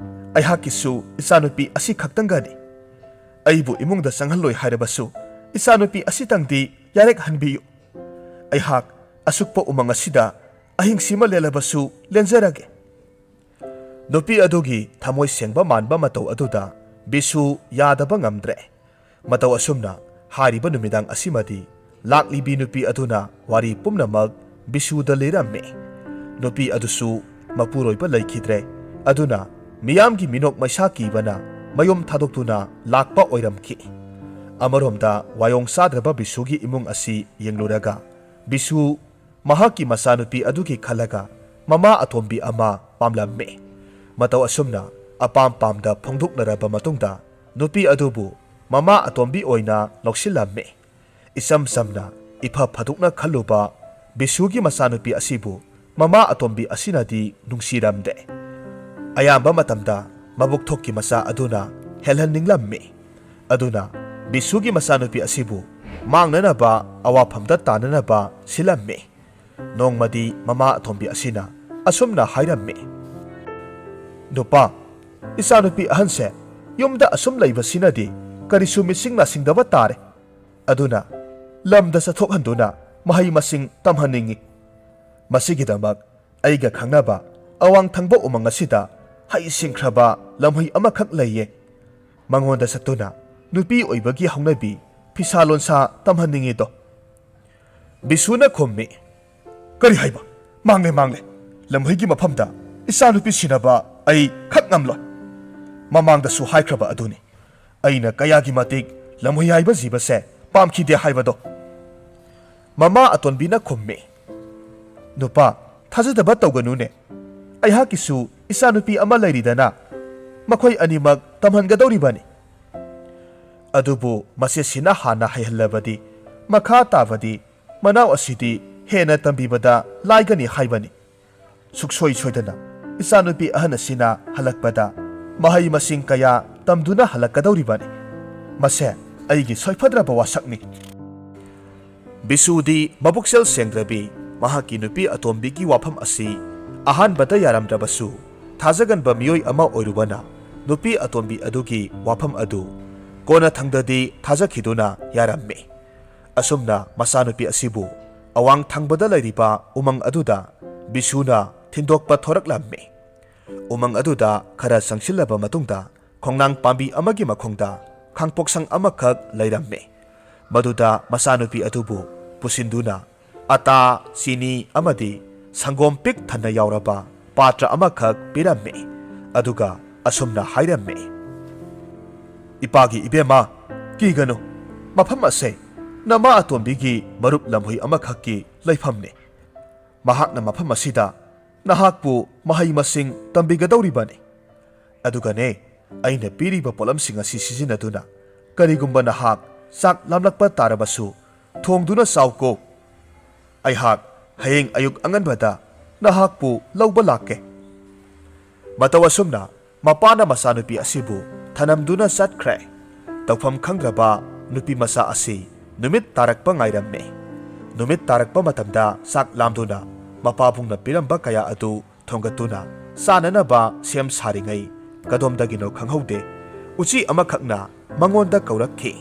ꯑꯩꯍꯥꯛꯀꯤꯁꯨ ꯏꯆꯥꯅꯨꯄꯤ ꯑꯁꯤ ꯈꯛꯇꯪꯒꯅꯤ꯫ ꯑꯩꯕꯨ ꯏꯃꯨꯡꯗ ꯆꯪꯍꯜꯂꯣꯏ ꯍꯥꯏꯔꯕꯁꯨ ꯏꯆꯥꯅꯨꯄꯤ ꯑꯁꯤꯇꯪꯗꯤ ꯌꯥꯔꯦꯛꯍꯟꯕꯤꯌꯨ꯫ ꯑꯩꯍꯥꯛ ꯑꯁꯨꯛꯄ ꯎꯃꯪ ꯑꯁꯤꯗ ꯑꯍꯤꯡꯁꯤꯃ ꯂꯦꯜꯂꯕꯁꯨ ꯂꯦꯟꯖꯔꯒꯦ"꯫ ꯅꯨꯄꯤ ꯑꯗꯨꯒꯤ ꯊꯃꯣꯏ ꯁꯦꯡꯕ ꯃꯥꯟꯕ ꯃꯇꯧ ꯑꯗꯨꯗ ꯕꯤꯁꯨ ꯌꯥꯗꯕ ꯉꯝꯗ꯭ꯔꯦ꯫ ꯃꯇꯧ ꯑꯁꯨꯝꯅ ꯍꯥꯏꯔꯤꯕ ꯅꯨꯃꯤꯗꯥꯡ ꯑꯁꯤꯃꯗꯤ ꯂꯥꯛꯂꯤꯕꯤ ꯅꯨꯄꯤ ꯑꯗꯨꯅ ꯋꯥꯔꯤ ꯄꯨꯝꯅꯃꯛ ꯕꯤꯁꯨꯗ ꯂꯤꯔꯝꯃꯤ꯫ ꯅꯨꯄꯤ ꯑꯗꯨꯁꯨ ꯃꯄꯨꯔꯣꯏꯕ ꯂꯩꯈꯤꯗ꯭ꯔꯦ꯫ ꯑꯗꯨꯅ ꯃꯤꯌꯥꯝꯒꯤ ꯃꯤꯅꯣꯛ ꯃꯩꯁꯥ ꯀꯤꯕꯅ ꯃꯌꯨꯝ ꯊꯥꯗꯣꯛꯇꯨꯅ ꯂꯥꯛꯄ ꯑꯣꯏꯔꯝꯈꯤ꯫ ꯑꯃꯔꯣꯝꯗ ꯋꯥꯌꯣꯡ ꯆꯥꯗ꯭ꯔꯕ ꯕꯤꯁꯨꯒꯤ ꯏꯃꯨꯡ ꯑꯁꯤ ꯌꯦꯡꯂꯨꯔꯒ ꯕꯤꯁꯨ ꯃꯍꯥꯛꯀꯤ ꯃꯆꯥꯅꯨꯄꯤ ꯑꯗꯨꯒꯤ ꯈꯜꯂꯒ ꯃꯃꯥ ꯑꯇꯣꯝꯕꯤ ꯑꯃ ꯄꯥꯝꯂꯝꯃꯤ꯫ ꯃꯇꯧ ꯑꯁꯨꯝꯅ ꯑꯄꯥꯝ ꯄꯥꯝꯗ ꯐꯣꯡꯗꯣꯛꯅꯔꯕ ꯃꯇꯨꯡꯗ ꯅꯨꯄꯤ ꯑꯗꯨꯕꯨ ꯃꯃꯥ ꯑꯇꯣꯝꯕꯤ ꯑꯣꯏꯅ ꯂꯧꯁꯤꯜꯂꯝꯃꯤ꯫ ꯏꯆꯝ ꯆꯝꯅ ꯏꯐ ꯐꯗꯣꯛꯅ ꯈꯜꯂꯨꯕ ꯕꯤꯁꯨꯒꯤ ꯃꯆꯥꯅꯨꯄꯤ ꯑꯁꯤꯕꯨ ꯃꯃꯥ ꯑꯇꯣꯝꯕꯤ ꯑꯁꯤꯅꯗꯤ ꯅꯨꯡꯁꯤꯔꯝꯗꯦ꯫ ꯑꯌꯥꯝꯕ ꯃꯇꯝꯗ ꯃꯕꯨꯛ ꯊꯣꯛꯀꯤ ꯃꯆꯥ ꯑꯗꯨꯅ ꯍꯦꯜꯍꯟꯅꯤꯡꯂꯝꯃꯤ꯫ ꯑꯗꯨꯅ ꯕꯤꯁꯨꯒꯤ ꯃꯆꯥꯅꯨꯄꯤ ꯑꯁꯤꯕꯨ ꯃꯥꯡꯅꯅꯕ ꯑꯋꯥꯐꯝꯗ ꯇꯥꯅꯅꯕ ꯁꯤꯜꯂꯝꯃꯤ꯫ ꯅꯣꯡꯃꯗꯤ ꯃꯃꯥ ꯑꯇꯣꯝꯕꯤ ꯑꯁꯤꯅ ꯑꯁꯨꯝꯅ ꯍꯥꯏꯔꯝꯃꯤ, "ꯅꯨꯄꯥ, ꯏꯆꯥꯅꯨꯄꯤ ꯑꯍꯟꯁꯦ ꯌꯨꯝꯗ ꯑꯁꯨꯝ ꯂꯩꯕꯁꯤꯅꯗꯤ ꯀꯔꯤꯁꯨ ꯃꯤꯁꯤꯡ ꯅꯥꯁꯤꯡꯗꯕ ꯇꯥꯔꯦ꯫ ꯑꯗꯨꯅ ꯂꯝꯗ ꯆꯠꯊꯣꯛꯍꯟꯗꯨꯅ ꯃꯍꯩ ꯃꯁꯤꯡ ꯇꯝꯍꯟꯅꯤꯡꯏ꯫ ꯃꯁꯤꯒꯤꯗꯃꯛ ꯑꯩꯒ ꯈꯪꯅꯕ ꯑꯋꯥꯡ ꯊꯪꯕ ꯎꯃꯪ ꯑꯁꯤꯗ ꯍꯩ ꯁꯤꯡꯈ꯭ꯔꯕ ꯂꯝꯍꯨꯏ ꯑꯃꯈꯛ ꯂꯩꯌꯦ꯫ ꯃꯉꯣꯟꯗ ꯆꯠꯇꯨꯅ ꯅꯨꯄꯤ ꯑꯣꯏꯕꯒꯤ ꯍꯧꯅꯕꯤ ꯐꯤꯁꯥ ꯂꯣꯟꯁꯥ ꯇꯝꯍꯟꯅꯤꯡꯏꯗꯣ꯫" ꯕꯤꯁꯨꯅ ꯈꯨꯝꯃꯤ, "ꯀꯔꯤ ꯍꯥꯏꯕ? ꯃꯥꯡꯂꯦ, ꯃꯥꯡꯂꯦ꯫ ꯂꯝꯍꯨꯏꯒꯤ ꯃꯐꯝꯗ ꯏꯆꯥꯅꯨꯄꯤ ꯁꯤꯟꯅꯕ ꯑꯩ ꯈꯛ ꯉꯝꯂꯣꯏ꯫ ꯃꯃꯥꯡꯗꯁꯨ ꯍꯥꯏꯈ꯭ꯔꯕ ꯑꯗꯨꯅꯤ꯫ ꯑꯩꯅ ꯀꯌꯥꯒꯤ ꯃꯇꯤꯛ ꯂꯝꯍꯨꯏ ꯍꯥꯏꯕ ꯖꯤꯕꯁꯦ ꯄꯥꯝꯈꯤꯗꯦ ꯍꯥꯏꯕꯗꯣ꯫" ꯃꯃꯥ ꯑꯇꯣꯟꯕꯤꯅ ꯈꯨꯝꯃꯤ, "ꯅꯨꯄꯥ, ꯊꯥꯖꯗꯕ ꯇꯧꯒꯅꯨꯅꯦ꯫ ꯑꯩꯍꯥꯛꯀꯤꯁꯨ ꯏꯆꯥꯅꯨꯄꯤ ꯑꯃ ꯂꯩꯔꯤꯗꯅ꯫ ꯃꯈꯣꯏ ꯑꯅꯤꯃꯛ ꯇꯝꯍꯟꯒꯗꯧꯔꯤꯕꯅꯤ꯫ ꯑꯗꯨꯕꯨ ꯃꯆꯦꯁꯤꯅ ꯍꯥꯟꯅ ꯍꯩꯍꯜꯂꯕꯗꯤ ꯃꯈꯥ ꯇꯥꯕꯗꯤ ꯃꯅꯥꯎ ꯑꯁꯤꯗꯤ ꯍꯦꯟꯅ ꯇꯝꯕꯤꯕꯗ ꯂꯥꯏꯒꯅꯤ ꯍꯥꯏꯕꯅꯤ꯫ ꯁꯨꯛꯁꯣꯏ ꯁꯣꯏꯗꯅ ꯏꯆꯥꯅꯨꯄꯤ ꯑꯍꯟ ꯑꯁꯤꯅ ꯍꯜꯂꯛꯄꯗ ꯃꯍꯩ ꯃꯁꯤꯡ ꯀꯌꯥ ꯇꯝꯗꯨꯅ ꯍꯜꯂꯛꯀꯗꯧꯔꯤꯕꯅꯤ꯫ ꯃꯁꯦ ꯑꯩꯒꯤ ꯁꯣꯏꯐꯗ꯭ꯔꯕ ꯋꯥꯁꯛꯅꯤ꯫" ꯕꯤꯁꯨꯗꯤ ꯃꯕꯨꯛꯆꯦꯜ ꯁꯦꯡꯗ꯭ꯔꯕꯤ ꯃꯍꯥꯛꯀꯤ ꯅꯨꯄꯤ ꯑꯇꯣꯝꯕꯤꯒꯤ ꯋꯥꯐꯝ ꯑꯁꯤ ꯑꯍꯥꯟꯕꯗ ꯌꯥꯔꯝꯗ꯭ꯔꯕꯁꯨ, ꯊꯥꯖꯒꯟꯕ ꯃꯤꯑꯣꯏ ꯑꯃ ꯑꯣꯏꯔꯨꯕꯅ ꯅꯨꯄꯤ ꯑꯇꯣꯝꯕꯤ ꯑꯗꯨꯒꯤ ꯋꯥꯐꯝ ꯑꯗꯨ ꯀꯣꯟꯅꯊꯪꯗꯗꯤ ꯊꯥꯖꯈꯤꯗꯨꯅ ꯌꯥꯔꯝꯃꯤ꯫ ꯑꯁꯨꯝꯅ ꯃꯆꯥꯅꯨꯄꯤ ꯑꯁꯤꯕꯨ ꯑꯋꯥꯡ ꯊꯪꯕꯗ ꯂꯩꯔꯤꯕ ꯎꯃꯪ ꯑꯗꯨꯗ ꯕꯤꯁꯨꯅ ꯊꯤꯟꯗꯣꯛꯄ ꯊꯣꯔꯛꯂꯝꯃꯤ꯫ ꯎꯃꯪ ꯑꯗꯨꯗ ꯈꯔ ꯆꯪꯁꯤꯜꯂꯕ ꯃꯇꯨꯡꯗ, ꯈꯣꯡꯅꯥꯡ ꯄꯥꯝꯕꯤ ꯑꯃꯒꯤ ꯃꯈꯣꯡꯗ ꯈꯥꯡꯄꯣꯛꯁꯪ ꯑꯃꯈꯛ ꯂꯩꯔꯝꯃꯤ꯫ ꯃꯗꯨꯗ ꯃꯆꯥꯅꯨꯄꯤ ꯑꯗꯨꯕꯨ ꯄꯨꯁꯤꯟꯗꯨꯅ ꯑꯇꯥ, ꯆꯤꯅꯤ ꯑꯃꯗꯤ ꯁꯪꯒꯣꯝ ꯄꯤꯛ ꯊꯟꯅ ꯌꯥꯎꯔꯕ ꯄꯥꯇ꯭ꯔ ꯑꯃꯈꯛ ꯄꯤꯔꯝꯃꯤ꯫ ꯑꯗꯨꯒ ꯑꯁꯨꯝꯅ ꯍꯥꯏꯔꯝꯃꯤ, "ꯏꯄꯥꯒꯤ ꯏꯕꯦꯝꯃ, ꯀꯤꯒꯅꯨ꯫ ꯃꯐꯝ ꯑꯁꯦ ꯅꯃꯥ ꯑꯇꯣꯝꯕꯤꯒꯤ ꯃꯔꯨꯞ ꯂꯝꯍꯨꯏ ꯑꯃꯈꯛꯀꯤ ꯂꯩꯐꯝꯅꯤ꯫ ꯃꯍꯥꯛꯅ ꯃꯐꯝ ꯑꯁꯤꯗ ꯅꯍꯥꯛꯄꯨ ꯃꯍꯩ ꯃꯁꯤꯡ ꯇꯝꯕꯤꯒꯗꯧꯔꯤꯕꯅꯤ꯫ ꯑꯗꯨꯒꯅꯦ, ꯑꯩꯅ ꯄꯤꯔꯤꯕ ꯄꯣꯠꯂꯝꯁꯤꯡ ꯑꯁꯤ ꯁꯤꯖꯤꯟꯅꯗꯨꯅ ꯀꯔꯤꯒꯨꯝꯕ ꯅꯍꯥꯛ ꯆꯥꯛ ꯂꯥꯝꯂꯛꯄ ꯇꯥꯔꯕꯁꯨ ꯊꯣꯡꯗꯨꯅ ꯆꯥꯎꯀꯣ꯫ ꯑꯩꯍꯥꯛ "ꯍꯌꯦꯡ ꯑꯌꯨꯛ ꯑꯉꯟꯕꯗ ꯅꯍꯥꯛꯄꯨ ꯂꯧꯕ ꯂꯥꯛꯀꯦ"꯫ ꯃꯇꯧ ꯑꯁꯨꯝꯅ ꯃꯄꯥꯅ ꯃꯆꯥꯅꯨꯄꯤ ꯑꯁꯤꯕꯨ ꯊꯅꯝꯗꯨꯅ ꯆꯠꯈ꯭ꯔꯦ꯫ ꯇꯧꯐꯝ ꯈꯪꯗ꯭ꯔꯕ ꯅꯨꯄꯤ ꯃꯆꯥ ꯑꯁꯤ ꯅꯨꯃꯤꯠ ꯇꯥꯔꯛꯄ ꯉꯥꯏꯔꯝꯃꯤ꯫ ꯅꯨꯃꯤꯠ ꯇꯥꯔꯛꯄ ꯃꯇꯝꯗ ꯆꯥꯛ ꯂꯥꯝꯗꯨꯅ ꯃꯄꯥꯕꯨꯡꯅ ꯄꯤꯔꯝꯕ ꯀꯌꯥ ꯑꯗꯨ ꯊꯣꯡꯒꯠꯇꯨꯅ ꯆꯥꯅꯅꯕ ꯁꯦꯝ ꯁꯥꯔꯤꯉꯩ, ꯀꯗꯣꯝꯗꯒꯤꯅꯣ ꯈꯪꯍꯧꯗꯦ, ꯎꯆꯤ ꯑꯃꯈꯛꯅ ꯃꯉꯣꯟꯗ ꯀꯧꯔꯛꯈꯤ꯫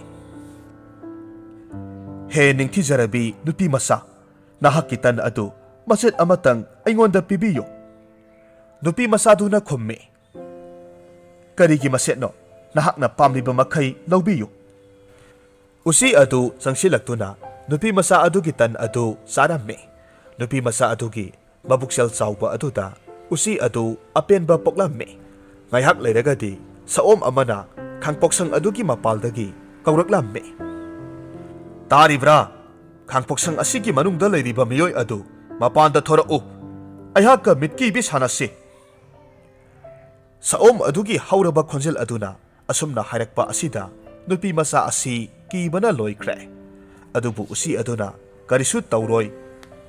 "ꯍꯦ ꯅꯤꯡꯊꯤꯖꯔꯕꯤ ꯅꯨꯄꯤ ꯃꯆꯥ, ꯅꯍꯥꯛꯀꯤ ꯇꯟ ꯑꯗꯨ ꯃꯆꯦꯠ ꯑꯃꯇꯪ ꯑꯩꯉꯣꯟꯗ ꯄꯤꯕꯤꯌꯨ"꯫ ꯅꯨꯄꯤ ꯃꯆꯥꯗꯨꯅ ꯈꯨꯝꯃꯤ, "ꯀꯔꯤꯒꯤ ꯃꯆꯦꯠꯅꯣ? ꯅꯍꯥꯛꯅ ꯄꯥꯝꯂꯤꯕ ꯃꯈꯩ ꯂꯧꯕꯤꯌꯨ"꯫ ꯎꯆꯤ ꯑꯗꯨ ꯆꯪꯁꯤꯜꯂꯛꯇꯨꯅ ꯅꯨꯄꯤ ꯃꯆꯥ ꯑꯗꯨꯒꯤ ꯇꯟ ꯑꯗꯨ ꯆꯥꯔꯝꯃꯤ꯫ ꯅꯨꯄꯤ ꯃꯆꯥ ꯑꯗꯨꯒꯤ ꯃꯕꯨꯛꯆꯦꯜ ꯆꯥꯎꯕ ꯑꯗꯨꯗ ꯎꯆꯤ ꯑꯗꯨ ꯑꯄꯦꯟꯕ ꯄꯣꯛꯂꯝꯃꯤ꯫ ꯉꯥꯏꯍꯥꯛ ꯂꯩꯔꯒꯗꯤ ꯁꯑꯣꯝ ꯑꯃꯅ ꯈꯥꯡꯄꯣꯛꯁꯪ ꯑꯗꯨꯒꯤ ꯃꯄꯥꯜꯗꯒꯤ ꯀꯧꯔꯛꯂꯝꯃꯤ, "ꯇꯥꯔꯤꯕ꯭ꯔꯥ? ꯈꯥꯡꯄꯣꯛꯁꯪ ꯑꯁꯤꯒꯤ ꯃꯅꯨꯡꯗ ꯂꯩꯔꯤꯕ ꯃꯤꯑꯣꯏ ꯑꯗꯨ ꯃꯄꯥꯟꯗ ꯊꯣꯔꯛꯎ꯫ ꯑꯩꯍꯥꯛꯀ ꯃꯤꯠꯀꯤꯕꯤ ꯁꯥꯟꯅꯁꯤ"꯫ ꯁꯑꯣꯝ ꯑꯗꯨꯒꯤ ꯍꯧꯔꯕ ꯈꯣꯟꯖꯦꯜ ꯑꯗꯨꯅ ꯑꯁꯨꯝꯅ ꯍꯥꯏꯔꯛꯄ ꯑꯁꯤꯗ ꯅꯨꯄꯤ ꯃꯆꯥ ꯑꯁꯤ ꯀꯤꯕꯅ ꯂꯣꯏꯈ꯭ꯔꯦ꯫ ꯑꯗꯨꯕꯨ ꯎꯆꯤ ꯑꯗꯨꯅ ꯀꯔꯤꯁꯨ ꯇꯧꯔꯣꯏ,